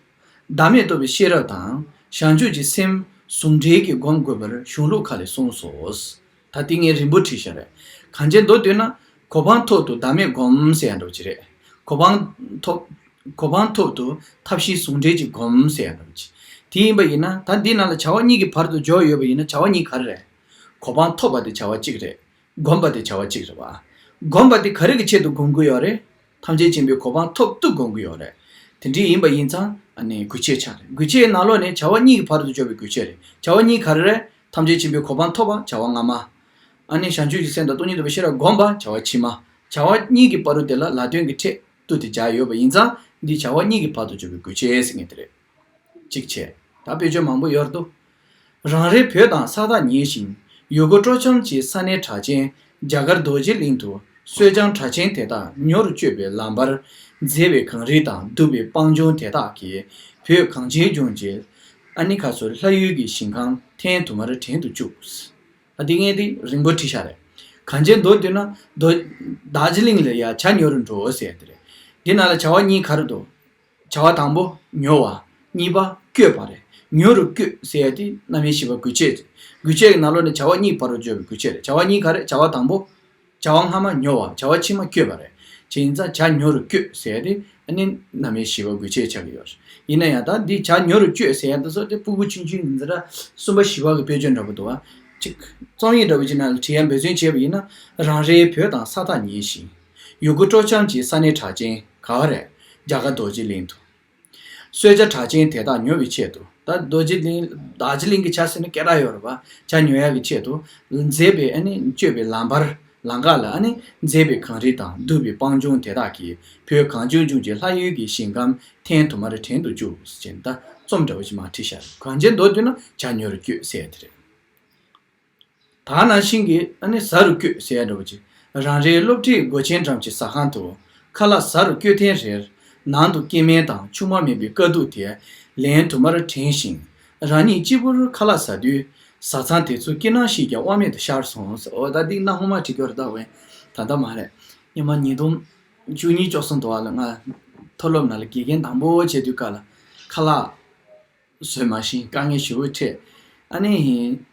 བདག་མེད་རྟོགས་པའི་ཤེས་རབ་དང་། བྱང་ཆུབ་ཀྱི་སེམས་ཟུང་འབྲེལ་གྱིས་སྒོམ་དགོས་པར་གཞུང་ལུགས་ཁག་ལས་གསུངས་སོ། ད་དེ་ངས་རིང་པོ་བྲིས་བཞག་རེད། གང་ཅི་མདོར་བསྡུས་ན། གོ་འཕང་ཐོབ་ཏུ་བདག་མེད་སྒོམ་ཟེར་ཡ་འདྲ་བོ་ཅིག་རེད། གོ་འཕང་ཐོབ། གོ་འཕང་ཐོབ་ཏུ་ཐབས་ཤེས་ཟུང་འབྲེལ་གྱིས་སྒོམ་ཟེར་ཡ་འདྲ་བོ་ཅིག་དེ་ཡིན་པ་ཡིན་ན། ད་འདི་ནང་ལ་བྱ་བ་གཉིས་ཀྱི་བར་དུ་འཇོག་ཡོད་པ་ཡིན་ན། བྱ་བ་གཉིས་ག་རེ་རེད། གོ་འཕང་ཐོབ་པ་དེ་བྱ་བ་གཅིག་རེད། སྒོམ་པ་དེ་བྱ་བ་གཅིག་རེད་པ། སྒོམ་པ་དེ་ག་རེ་གི་ཆེད་དུ་སྒོམ་གྱི་ཡོད་རེད། ཐམས་ཅད་མཁྱེན་པའི་གོ་འཕང་ཐོབ་ཏུ་སྒོམ་གྱི་ཡོད་རེད། དེ་འདྲ་ཡིན་པ་ཡིན་ཙང་ཨ་ནི་དགོས་ཆེད་ཆགས་རེད། དགོས་ཆེད་ནང་ལོགས་ནས་བྱ་བ་གཉིས་ཀྱི་བར་དུ་འཇོག་པའི་དགོས་ཆེད་རེད། བྱ་བ་གཉིས་ག་རེ་རེད། ཐམས་ཅད་མཁྱེན་པའི་གོ་འཕང་ཐོབ་པ་བྱ་བ་སྔ་མ། ཨ་ནི་བྱང་ཆུབ་ཀྱི་སེམས་དང་སྟོང་ཉིད་རྟོགས་པའི་ཤེས་རབ་སྒོམ་པ་བྱ་བ་ཕྱི་མ། བྱ་བ་གཉིས་ཀྱི་བར་དུ་དེ་ལ་ལ་དོན་གྱི་ཕྲད་ཏུ་དེ་སྦྱར་ཡོད་པ་ཡིན་ཙང་། འདི་བྱ་བ་གཉིས་ཀྱི་བར་དུ་འཇོག་པའི་དགོས་ཆེད་ཟེར་མཁན་དེ་རེད། གཅིག་བྱས། ད་དཔེ་བརྗོད་མང་པོ་ཡོད་རེད་དོ། རང་རེའི་བོད་དང་ས་ཐག་ཉེ་ཞིང་། ཡུལ་སྐོར་སྤྲོ་འཆམ་གྱི་ས་གནས་གྲགས་ཅན་རྒྱ་གར་རྡོ་རྗེ་གླིང་དུ། གསོལ་ཇ་གྲགས་ཅན་དེ་དག་ཉོ་རུ་བསྐྱོད་པའི་ལམ་བར། མཛེས་པའི་གངས་རི་དང་སྡུག་པའི་སྤང་ལྗོངས་དེ་དག་གིས། བོད་གངས་ཅན་ལྗོངས་ཀྱི་ཨ་ནི་ཁ་སོ་ལྷ་ཡུལ་གྱི་ཞིང་ཁམས་ཐེངས་དུ་མར་དྲན་དུ་བཅུག་ཨ། འདི་ངས་འདི་རིང་པོ་བྲིས་ཤག་རེད། གངས་ཅན་མདོར་བསྡུས་ན་རྡོ། རྡོ་རྗེ་གླིང་ལ་ཡ་ཇ་ཉོ་རུ་འགྲོ་ཟེར་ཡ་དེ་རེད། འདི་ནང་ལ་བྱ་བ་གཉིས་ག་རེ་འདུག་བྱ་བ་དང་པོ་ཉོ་བ། གཉིས་པ་བསྐྱོད་པ་རེད། ཉོ་རུ་བསྐྱོད་ཟེར་ཡ་དེ་རྣམ་དབྱེ་བཞི་པ་དགོས་ཆེད། དགོས་ཆེད་ཀྱི་ནང་ལོགས་ནས་བྱ་བ་གཉིས་བར་དུ་འཇོག་པའི་དགོས་ཆེད་རེད། བྱ་བ་གཉིས་ག་རེ། བྱ་བ་དང་པོ། བྱ་བ་སྔ་མ་ཉོ་བ། བྱ་བ་ཕྱི་མ་བསྐྱོད་པ་རེད། བྱས་ཡིན་ཙང་ཇ་ཉོ་རུ་བསྐྱོད་ཟེར་ཡ་དེ་ཨ་ནི་རྣམ་དབྱེ་བཞི་པ་དགོས་ཆེད་ཆགས་ཀྱི་ཡོད་རེད། ཡིན་ན་ཡང་ད་འདི་ཇ་ཉོ་རུ་བསྐྱོད་ཟེར་ཡ་འདི་ཚོ་དེ་སྤུ་གུ་ཆུང་ཆུང་འདི་འདྲ་གསུམ་པ་བཞི་པ་གི་དཔེ་བརྗོད་འདྲ་པོ་འདུག་བ། གཅིག་རྩོམ་ཡིག་འདྲ་པོ་ཅིག་ནང་ལ་བྲིས་ཡ་འབད་བརྩོན་བྱས་པ་ཡིན་ན། རང་རེའི་བོད་དང་ས་ཐག་ཉེ་ཞིང་། ཡུལ་སྐོར་སྤྲོ་འཆམ་གྱི་ས་གནས་གྲགས་ཅན་ག་བ་རེད། རྒྱ་གར་རྡོ་རྗེ་གླིང་དུ། གསོལ་ཇ་གྲགས་ཅན་དེ་དག་ཉོ་བའི་ཆེད་དུ། ད་རྡོ་རྗེ་གླིང་། རྡོ་རྗེ་གླིང་གི་ཇ་ཟེར་ན་སྐད་གྲགས་ཡོད་རེད་པ། ཇ་ཉོ་ཡག་གི་ཆེད་དུ། མཛེས་པའི་ཨ་ནི་བསྐྱོད་པའི་ལམ་བར། ལམ་ཁ་ལ་ཨ་ནི་མཛེས་པའི་གངས་རི་དང་སྡུག་པའི་སྤང་ལྗོངས་དེ་དག་གིས། བོད་གངས་ལྗོངས་ལྗོངས་ཀྱི་ལྷ་ཡུལ་གྱི་ཞིང་ཁམས་ཐེངས་དུ་མར་དྲན་དུ་བཅུག་ཟེར་ནས་ད་རྩོམ་འདྲ་བོ་ཞིག་མར་བྲིས་ཤག་གངས་ཅན་མདོར་བསྡུས་ན་ཇ་ཉོ་རུ་བསྐྱོད་ཟེར་ཡ་དེ་རེད། ད་ནང་བཞིན་གྱི་ཨ་ནི་ཟ་རུ་བསྐྱོད་ཟེར་ཡ་འདྲ་བོ་ཅིག་རང་རེའི་སློབ་ཁྲིད་སྒོ་ཆེན་འགྲམ་གྱི་ཟ་ཁང་དུ། ཁ་ལག་ཟ་རུ་བསྐྱོད་ཐེངས་རེར། ནང་དུ་སྐྱེ་དམན་དང་ཆུང་མ་མེད་པའི་དཀའ་སྡུག་དེ་ལན་དུ་མར་དྲན་ཞིང་། རང་ཉིད་གཅིག་པུར་ཁ་ལག་ཟ་དུས། བཟའ་ཚང་དེ་ཚོ་སྐྱིད་སྣང་ཞིག་ཀྱང་དབང་མེད་དུ་ཤར་སོང་ཟེར། འོ་ད་འདི་གནའ་སྔོན་མ་བྲིས་ཀྱི་ཡོད་རེད་ད། འོན་ད་ལྟ་མ་རེད། སྔོན་མ་ཉིས་སྟོང་བཅུ་གཉིས་བཅུ་གསུམ་དུ་བ་ལ་ང་མཐོ་སློབ་ནང་ལ་དགེ་རྒན་དང་པོ་བྱེད་དུས་སྐབས་ལ་ཁ་ལག་བཟོས་མ་ཤེས། དཀའ་ངལ་ཞེ་པོ་འཕྲད། ཨ་ནི་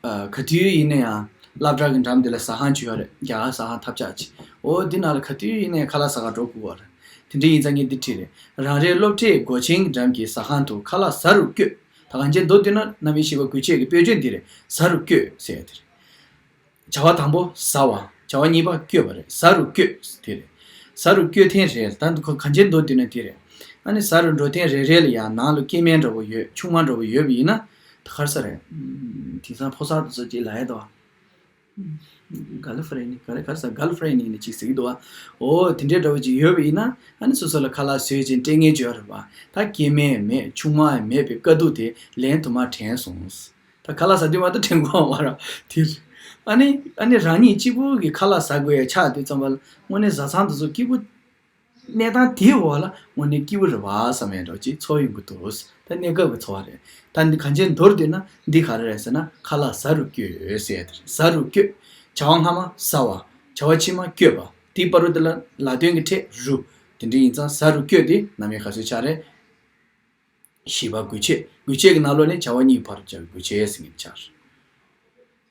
ཨ་ག་དུས་ཡིན་ན་ཡང་སློབ་གྲྭ་གི་འགྲམ་དེ་ལ་ཟ་ཁང་ཅིག་ཡོད་རེད། རྒྱ་གར་ཟ་ཁང་ཐབས་ཆག་ཅིག་འོ་འདི་ནང་ལ་ག་དུས་ཡིན་ན་ཡང་ཁ་ལག་ཟ་ག་འགྲོ་དགོས་པ་རེད། དེ་འདྲ་ཡིན་ཙང་ངས་འདི་བྲིས་རེད། རང་རེའི་སློབ་གྲྭའི་སྒོ་ཆེན་གྱི་འགྲམ་གྱི་ཟ་ཁང་དུ་ཁ་ལག་ཟ་རུ་བསྐྱོད། ད་གང་ཅི་མདོར་བསྡུས་ན་རྣམ་དབྱེ་བཞི་པ་དགོས་ཆེད་ཀྱི་དཔེ་བརྗོད་འདི་རེད། ཟ་རུ་བསྐྱོད་ཟེར་ཡ་དེ་རེད། བྱ་བ་དང་པོ་ཟ་བ། བྱ་བ་གཉིས་པ་བསྐྱོད་པ་རེད། ཟ་རུ་བསྐྱོད་དེ་རེད། ཟ་རུ་བསྐྱོད་ཐེངས་རེ་ད་འདི་ཁོ་གང་ཅི་མདོར་བསྡུས་ན་དེ་རེད། ཨ་ནི་ཟ་རུ་འགྲོ་ཐེངས་རེ་རེ་ལ་ཡང་ནང་ལ་སྐྱེ་དམན་འདྲ་བོ་ཡོད། ཆུང་མ་འདྲ་བོ་ཡོད་པ་ཡིན་ན། ད་ག་རེ་ཟ་རེད། དེང་སང་ཕོ་གསར་དེ་ཚོ་ཅིག་ལབ་ཡ་ད། གར་ལ་ཕི་རེན་ཌི་ག་རེ་ག་རེ་ཟ། གར་ལ་ཕི་རེན་ཌི་ཡིན་ན་ཅིག་ཟེར་གྱི་འདུག་བ། འོ་དེ་འདྲའི་འདྲ་བོ་ཅིག་ཡོད་པ་ཡིན་ན། ཨ་ནི་སོ་སོ་ལ་ཁ་ལག་བཟོས་ཅིང་སྤྲད་མཁན་ཅིག་ཡོད་རེད་པ། ད་སྐྱེ་དམན་མེད། ཆུང་མ་མེད་པའི་དཀའ་སྡུག་དེ་ལན་དུ་མ་དྲན་སོང་། ད་ཁ་ལག་ཟ་དུས་མ་གཏོགས་དྲན་གྱི་མ་རེད། དེ་ཨ་ནི་ཨ་ནི་རང་ཉིད་གཅིག་པུ་གིས་ཁ་ལག་ཟ་དགོས་ཡ་ཆགས་དུས་ཙམ་པ་ལ་དངོས་གནས་བཟའ་ཚང་དེ་ཚོ་སྐྱིད་པོ། གནས་སྟངས་དེའི་འོག་ལ་དངོས་གནས་སྐྱིད་པོ་རེད་པ་བསམ་ཡ་འདྲ་བོ་ཅིག་ཚོར་ཡོང་གི་འདུག་ད་གནས་སྐབས་ཀྱི་ཚོར་བ་རེད། ད་འདི་གང་ཅི་མདོར་བསྡུས་ན་འདི་ག་རེ་རེད་ཟེར་ན། ཁ་ལག་ཟ་རུ་བསྐྱོད་ཟེར་ཡ་དེ་རེད། ཟ་རུ་བསྐྱོད། བྱ་བ་སྔ་མ་ཟ་བ། བྱ་བ་ཕྱི་མ་བསྐྱོད་པ། དེའི་བར་དུ་དེ་ལ་ལ་དོན་གྱི་ཕྲད་རུ། དེ་འདྲ་ཡིན་ཙང་ཟ་རུ་བསྐྱོད་དེ་རྣམ་དབྱེ་ག་ཚོད་ཆགས་རེད། བཞི་པ་དགོས་ཆེད། དགོས་ཆེད་ཀྱི་ནང་ལོགས་ནས་བྱ་བ་གཉིས་བར་དུ་སྦྱར་བའི་དགོས་ཆེད་ཟེར་མཁན་ཆགས།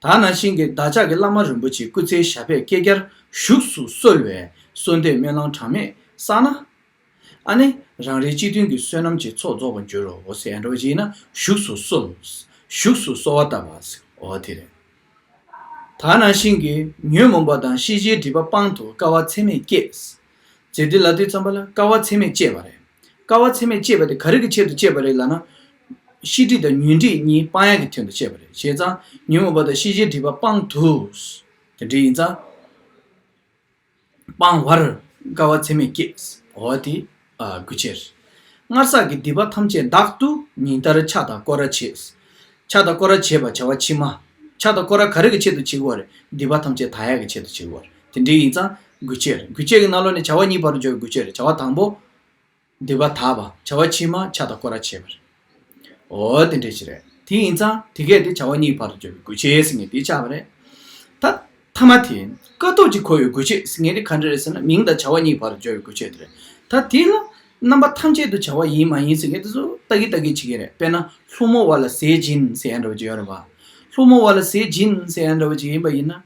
ད་ནང་བཞིན་གྱི་བདག་ཅག་གི་བླ་མ་རིན་པོ་ཆེའི་སྐུ་ཚེའི་ཞབས་པད་བསྐལ་བརྒྱར་བཞུགས་སུ་གསོལ་བའི་གསོལ་འདེབས་སྨོན་ལམ་གྲངས་མེད་བསགས་ན། ཨ་ནི་རང་རེའི་སྤྱི་མཐུན་གྱི་བསོད་ནམས་ཀྱི་ཚོགས་རྫོགས་པར་འགྱུར་རོ་ཟེར་ཡ་འདྲ་བོ་ཅིག་ཡིན་ན། བཞུགས་སུ་གསོལ། བཞུགས་སུ་གསོལ་བ་བཏབ་པ་ཟེར། འོ་དེ་རེད། ད་ནང་བཞིན་གྱི་ཉོན་མོངས་པ་དང་ཤེས་བྱའི་སྒྲིབ་པ་སྤངས་ཏེ་དཀའ་བ་ཚད་མེད་བསྐྱེད། ཟེར་དུས་ལ་དུས་ཙམ་པ་ལ་དཀའ་བ་ཚད་མེད་སྤྱད་པ་རེད། དཀའ་བ་ཚད་མེད་སྤྱད་པ་དེ་ག་རེ་གི་ཆེད་དུ་སྤྱད་པ་རེད་ལབ་ན། ཤེས་སྒྲིབ་དང་ཉོན་སྒྲིབ་གཉིས་སྤང་ཡག་གི་དོན་དུ་སྤྱད་པ་རེད། བྱས་ཙང་ཉོན་མོངས་པ་དང་ཤེས་བྱའི་སྒྲིབ་པ་སྤང་དུ། དེ་འདྲ་ཡིན་ཙང་། སྤང་བར་དཀའ་བ་ཚད་མེད་བསྐྱེད། འོ་དེ་ཨ་དགོས་ཆེད། སྔར་བསགས་ཀྱི་སྡིག་པ་ཐམས་ཅད་བདག་ཏུ་ཉིན་ལྟར་ཕྱག་དང་སྐོར་ར་བྱེད། ཕྱག་དང་སྐོར་ར་བྱེད་པ་བྱ་བ་ཕྱི་མ། ཕྱག་དང་སྐོར་ར་ག་རེ་གི་ཆེད་དུ་བྱེད་དགོས་རེད། སྡིག་པ་ཐམས་ཅད་དག་ཡག་གི་ཆེད་དུ་བྱེད་དགོས་རེད། དེ་འདྲ་ཡིན་ཙང་དགོས་ཆེད་རེད། དགོས་ཆེད་ཀྱི་ནང་ལོགས་ནས་བྱ་བ་གཉིས་བར་དུ་སྦྱོར་བའི་དགོས་ཆེད་རེད། བྱ་བ་དང་པོ། སྡིག་པ་དག་པ། བྱ་བ་ཕྱི་མ་ཕྱག་དང་སྐོར་ར་བྱེད་པ་རེད། འོ་དེ་འདྲ་ཞིག་རེད། དེ་ཡིན་ཙང་དེ་གས་དེ་བྱ་བ་གཉིས་བར་དུ་སྦྱོར་བའི་དགོས་ཆེད་ཟེར་མཁན་དེ་ཆགས་པ་རེད། ད་ཐ་མ་དེ་ཀཿཐོག་གཅིག་ཁོ་བོའི་དགོས་ཆེད་ཟེར་མཁན་དེ་ག་འདྲ་རེད་ཟེར་ན། མིང་དང་བྱ་བ་གཉིས་བར་དུ་སྦྱོར་བའི་དགོས་ཆེད་དེ་རེད། ད་དེ་ལ་རྣམ་པ་ཐམས་ཅད་དུ་བྱ་བ་ཡིན་མ་ཡིན་ཟེར་མཁན་དེ་ཚོ་ལྟ་གི་ལྟ་གི་བྱེད་ཀྱི་རེད། དཔེར་ན་སློང་མོ་བ་ལ་ཟས་སྦྱིན་ཟེར་ཡ་འདྲ་བོ་ཅིག་ཡོད་རེད་པ། སློང་མོ་བ་ལ་ཟས་སྦྱིན་ཟེར་ཡ་འདྲ་བོ་ཅིག་ཡིན་པ་ཡིན་ན།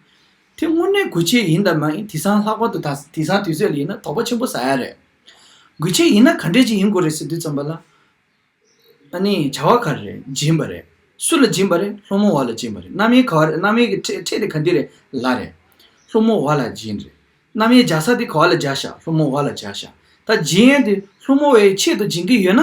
དེ་དངོས་གནས་དགོས་ཆེད་ཡིན་དང་མ་ཡིན་དེང་སང་ལྷག་པར་དུ་ད་དེང་སང་དུས་ཚོད་ལ་ཡིན་ན་དོགས་པ་ཆེན་པོ་ཟ་ཡ་རེད། དགོས་ཆེད་ཡིན་ན་ག་འདྲས་ཅིག་ཡིན་དགོས་རེད་ཟེར་དུས་ཙམ་པ་ལ། ཨ་ནི་བྱ་བ་ག་རེ་རེད། སྦྱིན་པ་རེད། སུ་ལ་སྦྱིན་པ་རེད། སློང་མོ་བ་ལ་སྦྱིན་པ་རེད། རྣམ་དབྱེ་ག་བ་རེད། རྣམ་དབྱེ་གི་ཕྲད་ཕྲད་དེ་ག་འདི་རེད། ལ་རེད། སློང་མོ་བ་ལ་སྦྱིན་རེད། རྣམ་དབྱེ་སྦྱར་ས་དེ་ག་བ་ལ་སྦྱར་ཤག་སློང་མོ་བ་ལ་སྦྱར་ཤག་ད་སྦྱིན་ཡས་དེ་སློང་མོ་བའི་ཆེད་དུ་སྦྱིན་གྱི་ཡོད་ན།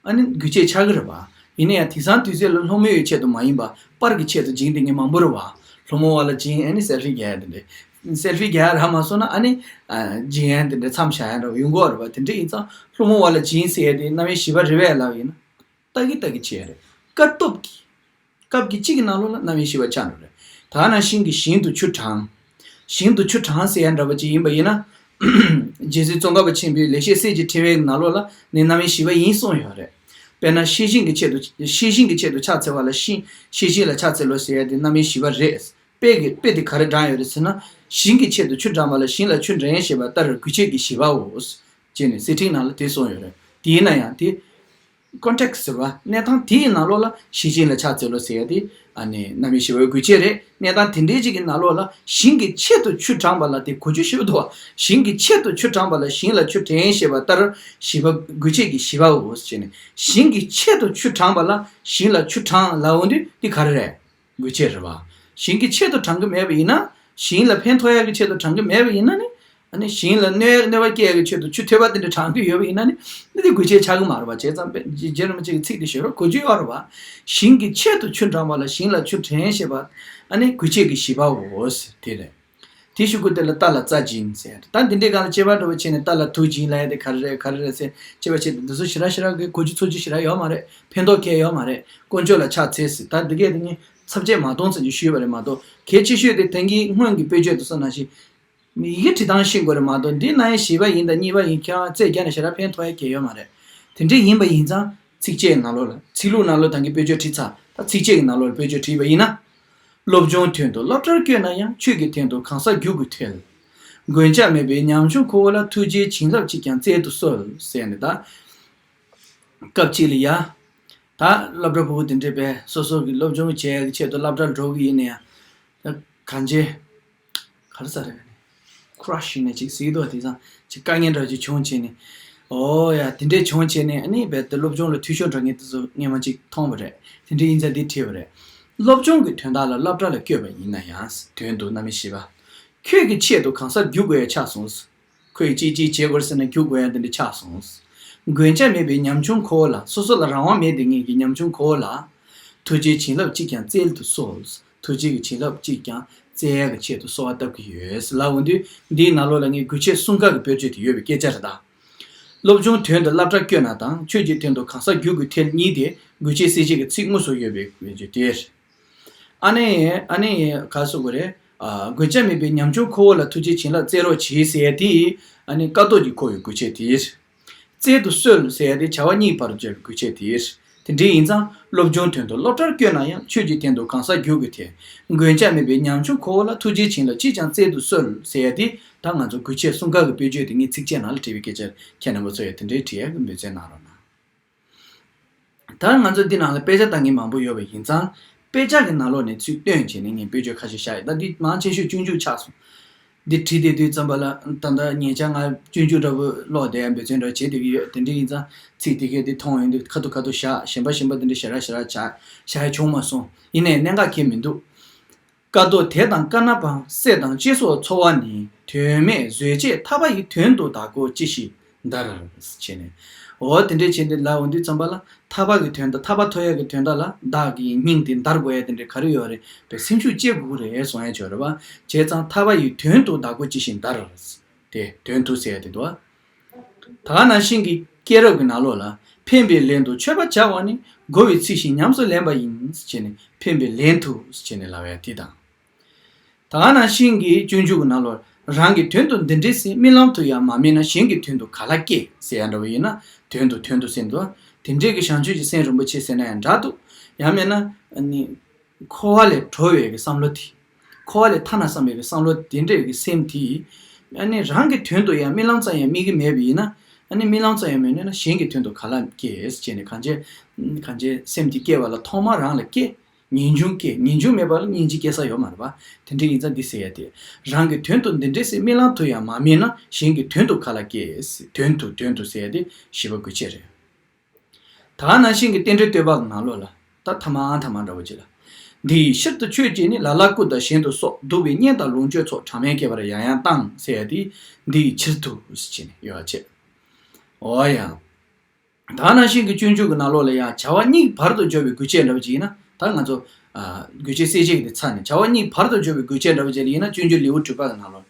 ཨ་ནི་དགོས་ཆེད་ཆགས་ཀྱི་རེད་པ། ཡིན་ན་ཡང་དེང་སང་དུས་ཚོད་ལ་སློང་མོ་བའི་ཆེད་དུ་མ་ཡིན་པ་པར་གྱི་ཆེད་དུ་སྦྱིན་དེ་ངས་མང་པོ་རེད་པ། སློང་མོ་བ་ལ་སྦྱིན། ཨ་ནི་སེལ་ཕི་རྒྱག་ཡ་དེ་འདྲས། སེལ་ཕི་རྒྱག་ཡ་རག་མ་སོང་ན་ཨ་ནི་ཨ་སྦྱིན་ཡ་དེ་འདྲས་མཚམས་བཞག་ཡ་འདྲ་བ་ཡོང་གི་ཡོད་རེད་པ། དེ་འདྲས་ཡིན་ཙང་སློང་མོ་བ་ལ་སྦྱིན་ཟེར་ཡ་དེ་རྣམ་དབྱེ་བཞི་པ་རེད་པས་ལབ་ཡིན་ན། ལྟ་གི་ལྟ་གི་བྱས་རེད། སྐབས་སྟོབས་ཀྱིས། སྐབས་ཀྱི་གཅིག་གི་ནང་ལོགས་ལ་རྣམ་དབྱེ་བཞི་པ་ཆགས་འགྲོ་རེད། ད་ནང་བཞིན་གྱི་ཞིང་དུ་ཆུ་དྲངས། ཞིང་དུ་ཆུ་དྲངས་ཟེར་ཡ་འདྲ་པོ་ཅིག་ཡིན་པ་ཡིན་ན། རྗེ་བཙུན་ཙོང་ཁ་པ་ཆེན་པོའི་ལེགས་བཤད་གསེར་གྱི་ཕྲེང་བའི་ནང་ལོགས་ལ་ནི་རྣམ་དབྱེ་བཞི་པ་ཡིན་གསུངས་ཡོད་རེད། དཔེར་ན་ཤེས་བཞིན་གྱི་ཆེད་དུ་ཤེས་བཞིན་གྱི་ཆེད་དུ་ཕྱག་འཚལ་བ་ལ་ཤེས་ཤེས་བཞིན་ལ་ཕྱག་འཚལ་ལོ་ཟེར་ཡ་དེ་རྣམ་དབྱེ་བཞི་པ་རེད། དཔེ་གི་དཔེ་དེ་ག་རེ་དྲངས་ཡོད་རེད་ཟེར་ན། ཞིང་གི་ཆེད་དུ་ཆུ་དྲངས་པ་ལ་ཞིང་ལ་ཆུ་དྲན་ཞེས་པ་ལྟར་དགོས་ཆེད་ཀྱི་བཞི་པའོ། ཅེས་ནས་གསེར་ཕྲེང་ནང་ལ་དེ་གསུངས་ཡོད་རེད། དེ་ཡིན་ན་ཡང་དེ། ཀོན་ཊེག་སི་ཟེར་བ་གནས་སྟངས་དེའི་ནང་ལོགས་ལ་ཤེས་བཞིན་ལ་ཕྱག་འཚལ་ལོ་ཟེར་ཡ་དེ་ཨ་ནི་རྣམ་དབྱེ་བཞི་པའི་དགོས་ཆེད་རེད། གནས་སྟངས་དེ་འདྲའི་ཅིག་གི་ནང་ལོགས་ལ་ཞིང་གི་ཆེད་དུ་ཆུ་དྲངས་པ་ལ་དེ་གོ་རྒྱུ་ཞེ་པོ་འདུག་བ། ཞིང་གི་ཆེད་དུ་ཆུ་དྲངས་པ་ལ་ཞིང་ལ་ཆུ་དྲན་ཞེས་པ་ལྟར་བཞི་པ་དགོས་ཆེད་ཀྱི་བཞི་པའོ་ཟེར་ནས། ཞིང་གི་ཆེད་དུ་ཆུ་དྲངས་པ་ལ་ཞིང་ལ་ཆུ་དྲངས་ལབ་འོང་དུས་འདི་ག་རེ་རེད། དགོས་ཆེད་རེད་བ། ཞིང་གི་ཆེད་དུ་དྲང་གི་མེད་པ་ཡིན་ན། ཞིང་ལ་ཕན་ཐོགས་ཡག་གི་ཆེད་དུ་དྲང་གི་མེད་པ་ཡིན་ན་ནི། ཨ་ནི་ཞིང་ལ་གནོད་གནོད་པ་སྐྱེལ་ཡག་གི་ཆེད་དུ་ཆུ་ཐོལ་པ་དེ་འདྲ་དྲང་གི་ཡོད་པ་ཡིན་ན་ནི། འདི་དེ་དགོས་ཆེད་ཆགས་ཀྱི་མ་རེད་བ། བྱས་ཙང་དཔེ་རྗེ་རིན་པོ་ཆེ་གི་ཚིག་དེ་ཞེ་དྲག་གོ་རྒྱུ་ཡོད་རེད་བ། ཞིང་གི་ཆེད་དུ་ཆུ་དྲངས་པ་ལ་ཞིང་ལ་ཆུ་དྲན་ཞེས་པ། ཨ་ནི་དགོས་ཆེད་ཀྱི་བཞི་པའོ། དེ་རེད། དེ་ཞུ་དགོས་དེ་ལ་རྟ་ལ་རྩྭ་སྦྱིན་ཟེར། ད་འདི་འདྲའི་སྒང་ལ་དཔྱད་པ་འདྲ་བོ་བྱས་ནས་རྟ་ལ་དུག་སྦྱིན་ལབ་ཡ་དེ་ག་རེ་རེད་ག་རེ་རེད་ཟེར་དཔྱད་པ་བྱས་ཏེ་འདི་ཚོ་ཞེ་དྲག་ཞེ་དྲག་གི་གོ་རྒྱུ་ཚོར་རྒྱུ་ཞེ་དྲག་ཡོད་མ་རེད། ཕན་ཐོགས་གང་ཡང་ཡོད་མ་རེད། དཀོན་མཆོག་ལ་ཕྱག་འཚལ་ཟེར། ད་འདི་གས་དེ་ངས་ཚབ་བྱས་མ་གཏོང་ཙམ་ཅིག་ཞུས་པ་རེད་མ་གཏོགས། གལ་ཆེ་ཤོས་དེ་ད་གིན་སྔོན་གྱི་དཔེ་བརྗོད་དུ་སོང་ནང་བཞིན། ཡི་གེ་བྲིས་སྟངས་ཤེས་དགོས་རེད་མ་གཏོགས། འདི་རྣམ་དབྱེ་བཞི་པ་ཡིན་དང་གཉིས་པ་ཡིན། ཁྱེད་རང་རྩོད་རྒྱག་ནས་ཞེ་དྲག་ཕན་ཐོགས་ཡ་གང་ཡང་ཡོད་མ་རེད། དེ་འདྲ་ཡིན་པ་ཡིན་ཙང་ཚིགས་བཅད་ནང་ལོགས་ལ། ཚིག་ལྷུག་ནང་ལོགས་ད་གིན་དཔེ་བརྗོད་བྲིས་ཚར། ད་ཚིགས་བཅད་ཀྱི་ནང་ལོགས་ལ་དཔེ་བརྗོད་བྲིས་པ་ཡིན་ན། སློབ་སྦྱོང་དོན་དུ་སློབ་གྲྭར་བསྐྱོད་ན་ཡང་། ཆོས་ཀྱི་དོན་དུ་གང་ཟག་རྒྱུད་ཀྱི་དོན། མགོན་སྐྱབས་མེད་པའི་ཉམ་ཆུང་ཁོ་བོ་ལ། ཐུགས་རྗེའི་བྱིན་རླབས་གཅིག་ཀྱང་བསྩལ་དུ་གསོལ། ཟེར་ནས་ད། སྐབས་གཅིག་ལ་ཡ། ད་སློབ་གྲྭ་ཕྲུ་གུ་དེ་འདྲས་པས་སོ་སོ་གི་སློབ་སྦྱོང་བྱེད་ཡག་གི་ཆེད་དུ་སློབ་གྲྭར་འགྲོ་གི་ཡིན་ན་ཡང་། ད་གང་ཅི། ག་རེ་ཟ་རེད། ཁུ་ར་ཤི་ནས་ཅིག་ཟེར་གི་འདུག་དེང་སང་ཅིག་དཀའ་ངལ་འདྲ་ཅིག་བྱུང་བྱས་ནས། ཨོ་ཡ། དེ་འདྲས་བྱུང་བྱས་ནས། ཨ་ནི་རྦད་དེ་སློབ་སྦྱོང་ལ་འཐུས་ཤོར་འདྲ་ངས་དེ་ཚོ་སྔས་མ་ཅིག་མཐོང་བ་རེད། དེ་འདྲས་ཡིན་ཙང་འདི་བྲིས་པ་རེད། སློབ་སྦྱོང་གི་དོན་དག་ལ་སློབ་གྲྭ་ལ་བསྐྱོད་པ་ཡིན་ན་ཡང་། དོན་དུ་རྣམ་དབྱེ་བཞི་པ། ཁྱོད་ཀྱི་ཆེད་དུ་གང་ཟག་རྒྱུག་དགོས་ཡ་ཆགས་སོང་། ཁོས་ཅིག་ཅིག་བྱེད་དགོས་ཟེར་ན་རྒྱུག་དགོས་ཡ་དེ་འདྲ་ཆགས་སོང་། མགོན་སྐྱབས་མེད་པའི་ཉམ་ཆུང་ཁོ་བོ་ལ། སོ་སོ་ལ་རང་དབང་མེད་དེ་ངེད་ཀྱི་ཉམ་ཆུང་ཁོ་བོ་ལ། ཐུགས་རྗེའི་བྱིན་རླབས་གཅིག་ཀྱང་བསྩལ་དུ་གསོལ། ཐུགས་རྗེ་གི་བྱིན་རླབས་གཅིག་ཀྱང་བསྩལ་ཡ་གི་ཆེད་དུ་གསོལ་བ་བཏབ་ཀྱི་ཡོད་ལབ་འོང་དུས། འདིའི་ནང་ལོགས་ལ་ངས་དགོས་ཆེད་གསུམ་ཀ་གི་དཔེར་བརྗོད་དེ་ཡོད་པའི་སྐད་ཆ་རེད་ད། སློབ་སྦྱོང་དོན་དུ་སློབ་གྲྭར་བསྐྱོད་ན་དང་། ཆོས་ཀྱི་དོན་དུ་གང་ཟག་རྒྱུད་ཀྱི་དོན་གཉིས་དེ་དགོས་ཆེད་གསལ་བྱེད་ཀྱི་ཚིག་དངོས་སུ་ཡོད་པའི་དཔེར་བརྗོད་དེ། ཨ་ནི། ཨ་ནི་ག་རེ་ཟེར་དགོས་རེད། ཨ། མགོན་སྐྱབས་མེད་པའི་ཉམ་ཆུང་ཁོ་བོ་ལ་ཐུགས་རྗེའི་བྱིན་རླབས་བསྩལ་རོགས་གྱིས་ཟེར་ཡ་དེ། ཨ་ནི་ཀཿཐོག་གིས་འཁོར་བའི་དགོས་ཆེད་དེ། བསྩལ་དུ་གསོལ་ཟེར་ཡ་དེ་བྱ་བ་གཉིས་བར་དུ་སྦྱར་བའི་དགོས་ཆེད་དེ། དེ་འདྲའི་ཡིན་ཙང་། སློབ་སྦྱོང་དོན་དུ་སློབ་གྲྭར་བསྐྱོད་ན་ཡང་། ཆོས་ཀྱི་དོན་དུ་གང་ཟག་རྒྱུད་ཀྱི་དོན། མགོན་སྐྱབས་མེད་པའི་ཉམ་ཆུང་ཁོ་བོ་ལ། ཐུགས་རྗེའི་བྱིན་རླབས་གཅིག་ཀྱང་བསྩལ་དུ་གསོལ་ཟེར་ཡ་དེ། ད་ང་ཚོ་དགོས་ཆེད་གསུམ་ཀ་གི་དཔེར་བརྗོད་དེ་ངས་ཚིགས་བཅད་ནང་ལ་བྲིས་པའི་སྐད་ཆ། ཁྱེད་རྣམ་པ་ཚོ་ཡང་དེ་འདྲའི་བྲིས་ཡ་གི་འབད་བརྩོན་གནང་རོགས་གནང་། ད་ང་ཚོ་འདི་ནང་ལ་དཔེ་ཆ་ལྟ་མཁན་མང་པོ་ཡོད་པ་ཡིན་ཙང་། དཔེ་ཆ་གི་ནང་ལོགས་ནས་ཚུར་བཏོན་བྱས་ནས་ངས་དཔེར་བརྗོད་ཁ་ཤས་བཞག་ཡོད། ད་འདི་མང་ཆེ་ཤོས་སྤྱོད་འཇུག་ཆགས་སོང་། འདི་བྲིས་བསྡད་དུས་ཙམ་པ་ལ། ད་ལྟ་ཉེ་ཆར་ང་སྤྱོད་འཇུག་འདྲ་པོ་ཀློག་བསྡད་ཡ་འབད་བརྩོན་འདྲ་བྱེད་བསྡད་ཀྱི་ཡོད། དེ་འདྲ་ཡིན་ཙང་ཚིག་དེ་གས་འདི་མཐོང་ཡོང་དུས་ཁ་ཐུག་བཞག་གཞན་པ་གཞན་པ་འདི་འདྲ་ཞེ་དྲག་ཞེ་དྲག་བྱ་བཞག་ཡ་བྱུང་མ་སོང་། ཡིན་ནའི་གནད་འགག་ཁེལ་མི་འདུག་ཀཿཐོག་དེ་དང་ཀ་ན་པང་། སྲེད་དང་ཅེ་སོགས་འཚོ་བ་ནི། དོན་མེད་བཟོད་བྱེད་ཐར་པ་ཡི། དོན་དུ་བདག་གོ་ཅི་ཞིག་འདར། བྱས་ནས། འོ་དེ་འདྲས་བྱས་ཏེ་ལབ་འོང་དུས་ཙམ་པ་ལ། ཐར་པ་གི་དོན་དག་ཐར་པ་ཐོབ་ཡག་གི་དོན་དག་ལ་བདག་གི་སྙིང་དེ་འདར་དགོས་ཡ་དེ་འདྲས་ག་རེ་ཡོད་རེད། བའི་སེམས་ཤུགས་སྐྱེ་དགོས་ཀྱི་རེད་གསུང་ཡ་ཅིག་ཡོད་རེད་པ། བྱས་ཙང་ཐར་པ་ཡི་དོན་དུ་བདག་གོ་ཅི་ཞིག་འདར། དེ་དོན་དུ་ཟེར་ཡ་དེ་འདུག་ཨ། ད་ག་ནང་བཞིན་གྱི་སྐྱེས་རབས་ཀྱི་ནང་ལོགས་ལ། ཕན་པའི་ལན་དུ་མཆོད་པ་བྱ་བ་ནི། དགོ་པའི་ཚིག་བཞིན་ཉམས་སུ་ལེན་པ་ཡིན། ཟེར་ནས་ཕན་པའི་ལན་དུ་ཟེར་ནས་ལབ་ཡ་དེ་དང་། ད་ག་ནང་བཞིན་གྱི་སྤྱོད་འཇུག་གི་ནང་ལོགས། རང་གི་དོན་དུ་འདི་འདྲས་ཟེར། རྨི་ལམ་དུ་ཡང་མ་རྨིས་ན། གཞན་གྱི་དོན་དུ་ག་ལ་སྐྱེ། ཟེར་ཡ་འདྲ་བོ་ཡིན་ན། དོན་དུ་དོན་དུ་ཟེར་འདུག་དེ་འདྲས་ཀྱི་བྱང་ཆུབ་ཀྱི་སེམས་རིན་པོ་ཆེ་ཟེར་ན་ཡང་འདྲ་འདུག་ཡང་མིན་ན། ཨ་ནི། འཁོར་བ་ལས་གྲོལ་བའི་གི་བསམ་བློ་དེ། འཁོར་བ་ལས་ཐར་ན་བསམ་པའི་གི་བསམ་བློ་དེ་འདྲའི་གི་སེམས་དེ། ཨ་ནི་རང་གི་དོན་དུ་ཡང་རྨི་ལམ་ཙམ་ཡང་རྨི་གི་མེད་པ་ཡིན་ན། ཨ་ནི་རྨི་ལམ་ཙམ་ཡང་མི་རྨིས་ན་གཞན་གྱི་དོན་དུ་ག་ལ་སྐྱེ་ཟེར་ནས་གང་བྱས། གང་བྱས་སེམས་དེ་སྐྱེ་བ་ལ་ཐོག་མར་རང་ལ་སྐྱེ། ངེས་འབྱུང་སྐྱེ། ངེས་འབྱུང་མེད་པ་ལ་སྙིང་རྗེ་སྐྱེ་ས་ཡོད་མ་རེད་པ། དེ་འདྲ་ཡིན་ཙང་འདི་ཟེར་ཡ་དེ། རང་གི་དོན་དུ་འདི་འདྲས་ཟེར། རྨི་ལམ་དུ་ཡང་མ་རྨིས་ན། གཞན་གྱི་དོན་དུ་ག་ལ་སྐྱེ། དོན་དུ་དོན་དུ་ཟེར་ཡ་དེ་བཞི་པ་དགོས་ཆེད་རེད། ད་ག་ནང་བཞིན་གྱི་རྟེན་འབྲེལ་བསྟོད་པ་གི་ནང་ལོགས་ལ། ད་ཐ་མ་ཐ་མ་འདྲ་བོ་ཅིག་ལ། འདི་ཡི་ཕྱིར་དུ་ཁྱོད་ཀྱིས་ནི། ལ་ལ་སྐུ་དང་གཞན་དུ་སོགས། གདུག་པའི་གཉེན་དང་ལོངས་སྤྱོད་ཚོགས། གྲངས་མེད་བསྐལ་པར་ཡང་ཡང་བཏང་། ཟེར་ཡ་དེ། འདི་ཡི་ཕྱིར་དུ་ཟེར་བྱས་ནས་ཡོད་པ་བྱས། འོ་ཡ། ད་ག་ནང་བཞིན་གྱི་སྤྱོད་འཇུག་གི་ནང་ལོགས་ལ་ཡང་བྱ་བ་གཉིས་བར་དུ་སྦྱོར་བའི་དགོས་ཆེད་འདྲ་བོ་ཅིག་ཡིན་ན། ད་ང་ཚོ། ཨ། དགོས་ཆེད་གསལ་བྱེད་ཀྱི་དེ་ཚར་ནས། བྱ་བ་གཉིས་བར་དུ་སྦྱོར་བའི་དགོས་ཆེད་འདྲ་བོ་ཅིག་ལ་ཡིན་ན། སྤྱོད་འཇུག་ལེའུ་དྲུག་པ་གི་ནང་ལོགས།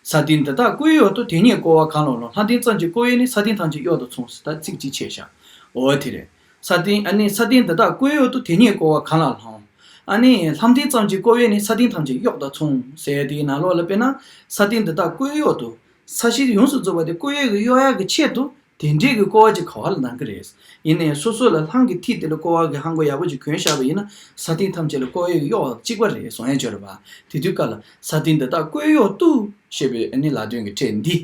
ས་སྟེང་འདི་དག་ཀུན་གཡོ་སྟེ། དེ་སྙེད་བསྐོར་བ་གང་ལ་ལྷུང་། ལྷ་ལྡན་ཙམ་གྱིས་བསྐོར་བས་ནི། ས་སྟེང་ཐམས་ཅད་གཡོག་ཏུ་མཚུངས། ད་ཚིག་གཅིག་ཆད་བཞག་འོ་དེ་རེད། ས་སྟེང་། ཨ་ནི་ས་སྟེང་འདི་དག་ཀུན་གཡོ་སྟེ། དེ་སྙེད་བསྐོར་བ་གང་ལ་ལྷུང་། ཨ་ནི་ལྷ་ལྡན་ཙམ་གྱིས་བསྐོར་བས་ནི། ས་སྟེང་ཐམས་ཅད་གཡོག་དང་མཚུངས། ཟེར་ཡ་དེའི་ནང་ལོགས་ལ། དཔེར་ན་ས་སྟེང་འདི་དག་ཀུན་གཡོ་སྟེ། ས་གཞི་ཡོངས་སུ་རྫོགས་པ་དེ་བསྐོར་བའི་གི་གཡོག་ཡག་གི་ཆེད་དུ། དེ་འདྲའི་གི་བསྐོར་བ་ཅིག་ག་བ་ལ་གནང་གི་རེད། ཡིན་ནའི་སོ་སོ་ལ་ལྷམ་གྱི་མཐིལ་དེ་ལ་བསྐོར་བ་གི་ལྷམ་གོག་ཡག་པོ་ཅིག་གོན་བཞག་པ་ཡིན་ན། ས་སྟེང་ཐམས་ཅད་ལ་བསྐོར་བའི་གི་གཡོག་གཅིག་པ་རེད་གསུང་ཡ་ཅིག་ཡོད་རེད་པ། དེ་དུས་སྐབས་ལ་ས་སྟེང་འདི་དག་ཀུན་གཡོ་སྟེ་ཞེས་པའི་ཨ་ནི་ལ་དོན་གྱི་ཕྲད་འདི།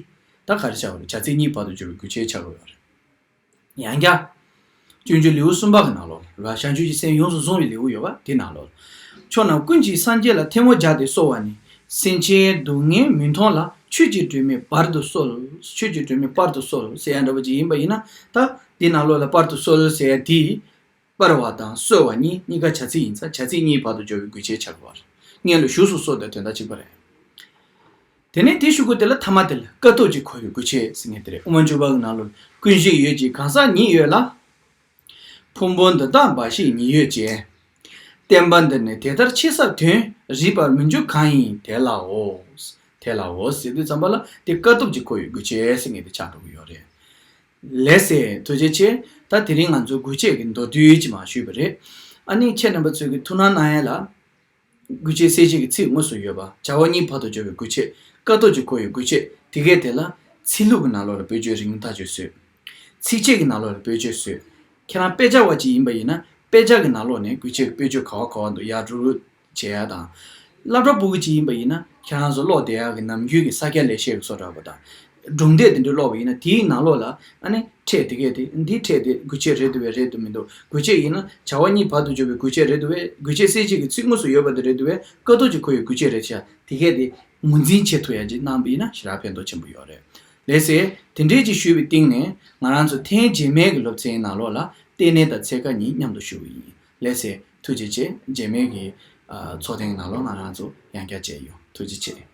ད་ག་རེ་བྱ་བ་རེད། བྱ་ཚིག་གཉིས་བར་དུ་སྦྱོར་བའི་དགོས་ཆེད་ཆགས་ཀྱི་ཡོད་རེད། ཡང་བསྐྱར། སྤྱོད་འཇུག་ལེའུ་གསུམ་པ་གི་ནང་ལོགས་ལ། བྱང་ཆུབ་ཀྱི་སེམས་ཡོངས་སུ་བཟུང་བའི་ལེའུ་ཡོད་པ་དེ་ནང་ལོགས་ལ། ཕྱོགས་རྣམས་ཀུན་གྱི་སངས་རྒྱས་ལ། ཐལ་མོ་སྦྱར་ཏེ་གསོལ་བ་ནི། སེམས་ཅན་སྡུག་བསྔལ་མི་མཐོང་ལ། ཆོས་ཀྱི་སྒྲོན་མེ་སྦར་དུ་གསོལ། ཆོས་ཀྱི་སྒྲོན་མེ་སྦར་དུ་གསོལ་ཟེར་ཡ་འདྲ་པོ་ཅིག་ཡིན་པ་ཡིན་ན། ད་འདི་ནང་ལོགས་ལ་སྦར་དུ་གསོལ་ཟེར་ཡ་དེ། སྦར་བ་དང་གསོལ་བ་གཉིས། གཉིས་ཀ་བྱ་ཚིག་ཡིན་ཙང་བྱ་ཚིག་གཉིས་བར་དུ་སྦྱོར་བའི་དགོས་ཆེད་ཆགས་པ་རེད། སྔོན་ལ་བཞུགས་སུ་གསོལ་དང་དོན་དག་གཅིག་པ་རེད། དེ་ནས་དེའི་གཞུག་གུ་དེ་ལ་ཐ་མ་དེ་ལ་ཀཿཐོག་གིས་འཁོར་བའི་དགོས་ཆེད་ཟེར་མཁན་དེ་རེད། དབུ་མ་འཇུག་པ་གི་ནང་ལོགས། ཀུན་ཤེས་ཡོད་ཅེས་གང་ཟག་ཉིད་ཡོད་ལ། ཕུང་པོ་འདི་དག་འབའ་ཞིག་ཉིད་ཡོད་ཅེས། བསྟན་པ་འདི་ནི་དེ་ལྟར་ཕྱི་གསལ་དོན། རིག་པར་མི་འགྱུར་གང་ཡིན་དེ་ལའོ། དེ་ལའོ་ཟེར་དུས་ཙམ་པ་ལ་དེ་ཀཿཐོག་གིས་འཁོར་བའི་དགོས་ཆེད་ཟེར་མཁན་དེ་ཆགས་འགྲོ་གི་ཡོད་རེད། ལགས་སེ། ཐུགས་རྗེ་ཆེ། ད་དེ་རིང་ང་ཚོ་དགོས་ཆེད་ཀྱི་མདོར་བསྡུས་ཅིག་མར་ཞུས་པ་རེད། ཨ་ནི་ཁྱེད་རྣམ་པ་ཚོས་ཀྱི་ཐུགས་སྣང་གནང་ཡ་ལ། དགོས་ཆེད་གསལ་བྱེད་ཀྱི་ཚིག་དངོས་སུ་ཡོད་པ། བྱ་བ་གཉིས་བར་དུ་སྦྱོར་བའི་དགོས་ཆེད། ཀཿཐོག་གིས་འཁོར་བའི་དགོས་ཆེད། དེ་གས་དེ་ལ་ཚིག་ལྷུག་གི་ནང་ལོགས་ལ་དཔེར་བརྗོད་རིང་ཐག་ཆོད་བཟོས། ཚིགས་བཅད་ཀྱི་ནང་ལོགས་ལ་དཔེར་བརྗོད་བཟོས། ཁྱེད་རང་དཔེ་ཆ་བ་ཅིག་ཡིན་པ་ཡིན་ན། དཔེ་ཆ་གི་ནང་ལོགས་ནས་དགོས་ཆེད་ཀྱི་དཔེར་བརྗོད་ག་བ་ག་བ་འདུག་ཡར་འགྲོ་རུ། བྱེད་ཡ་དང་། སློབ་གྲྭ་སྤུ་གུ་ཅིག་ཡིན་པ་ཡིན་ན་ཁྱེད་རང་ཚོ་ཀློག་བསྡད་ཡག་གི་ནམ་རྒྱུན་གྱི་ས་སྐྱ་ལེགས་བཤད་ཀྱི་བཟོ་འདྲ་པོ་དང་། སྒྲུང་དེབ་དེ་འདྲ་ཀློག་པ་ཡིན་ན་དེའི་ནང་ལོགས་ལ་ཨ་ནི་ཕྲད་དེ་གས་དེ་འདི་ཕྲད་དེ་དགུ་ཆད་རེད་འདུག་པས་རེད་འདུག་མི་འདུག་དགུ་ཆད་ཡིན་ན་བྱ་བ་གཉིས་བར་དུ་འཇོག་པའི་དགུ་ཆད་རེད་འདུག་པས། དགུ་ཆད་གསལ་བྱེད་ཀྱི་ཚིག་དངོས་སུ་ཡོད་པ་དེ་རེད་འདུག་པས། ཀ་ཐོག་ཅིག་ཁོ་ཡི་དགུ་ཆད་རེད་ཤག་དེ་གས་དེ་ངོས་འཛིན་བྱེད་ཐུབ་ཡ་ཅིག་གནང་པ་ཡིན་ན་ཞེ་དྲག་ཕན་ཐོགས་ཆེན་པོ་ཡོད་རེད། ལགས་སེ། དེ་འདྲའི་ཅིག་ཞུས་པའི་སྟེང་ནས་ང་རང་ཚོ་ཐེངས་རྗེས་མའི་གི་སློབ་ཚན་ནང་ལོགས་ལ་ལྟེ་གནས་དང་ཚད་བཀག་གཉིས་མཉམ་དུ་ཞུ་གི་ཡིན། ལགས་སེ། ཐུགས་རྗེ་ཆེ། རྗེས་མའི་གི་ཨ་ཚོགས་ཐེངས་ནང་ལོགས་ང་རང་ཚོ་ཡང་བསྐྱར་མཇལ་ཡོང་། ཐུགས་རྗེ་ཆེ།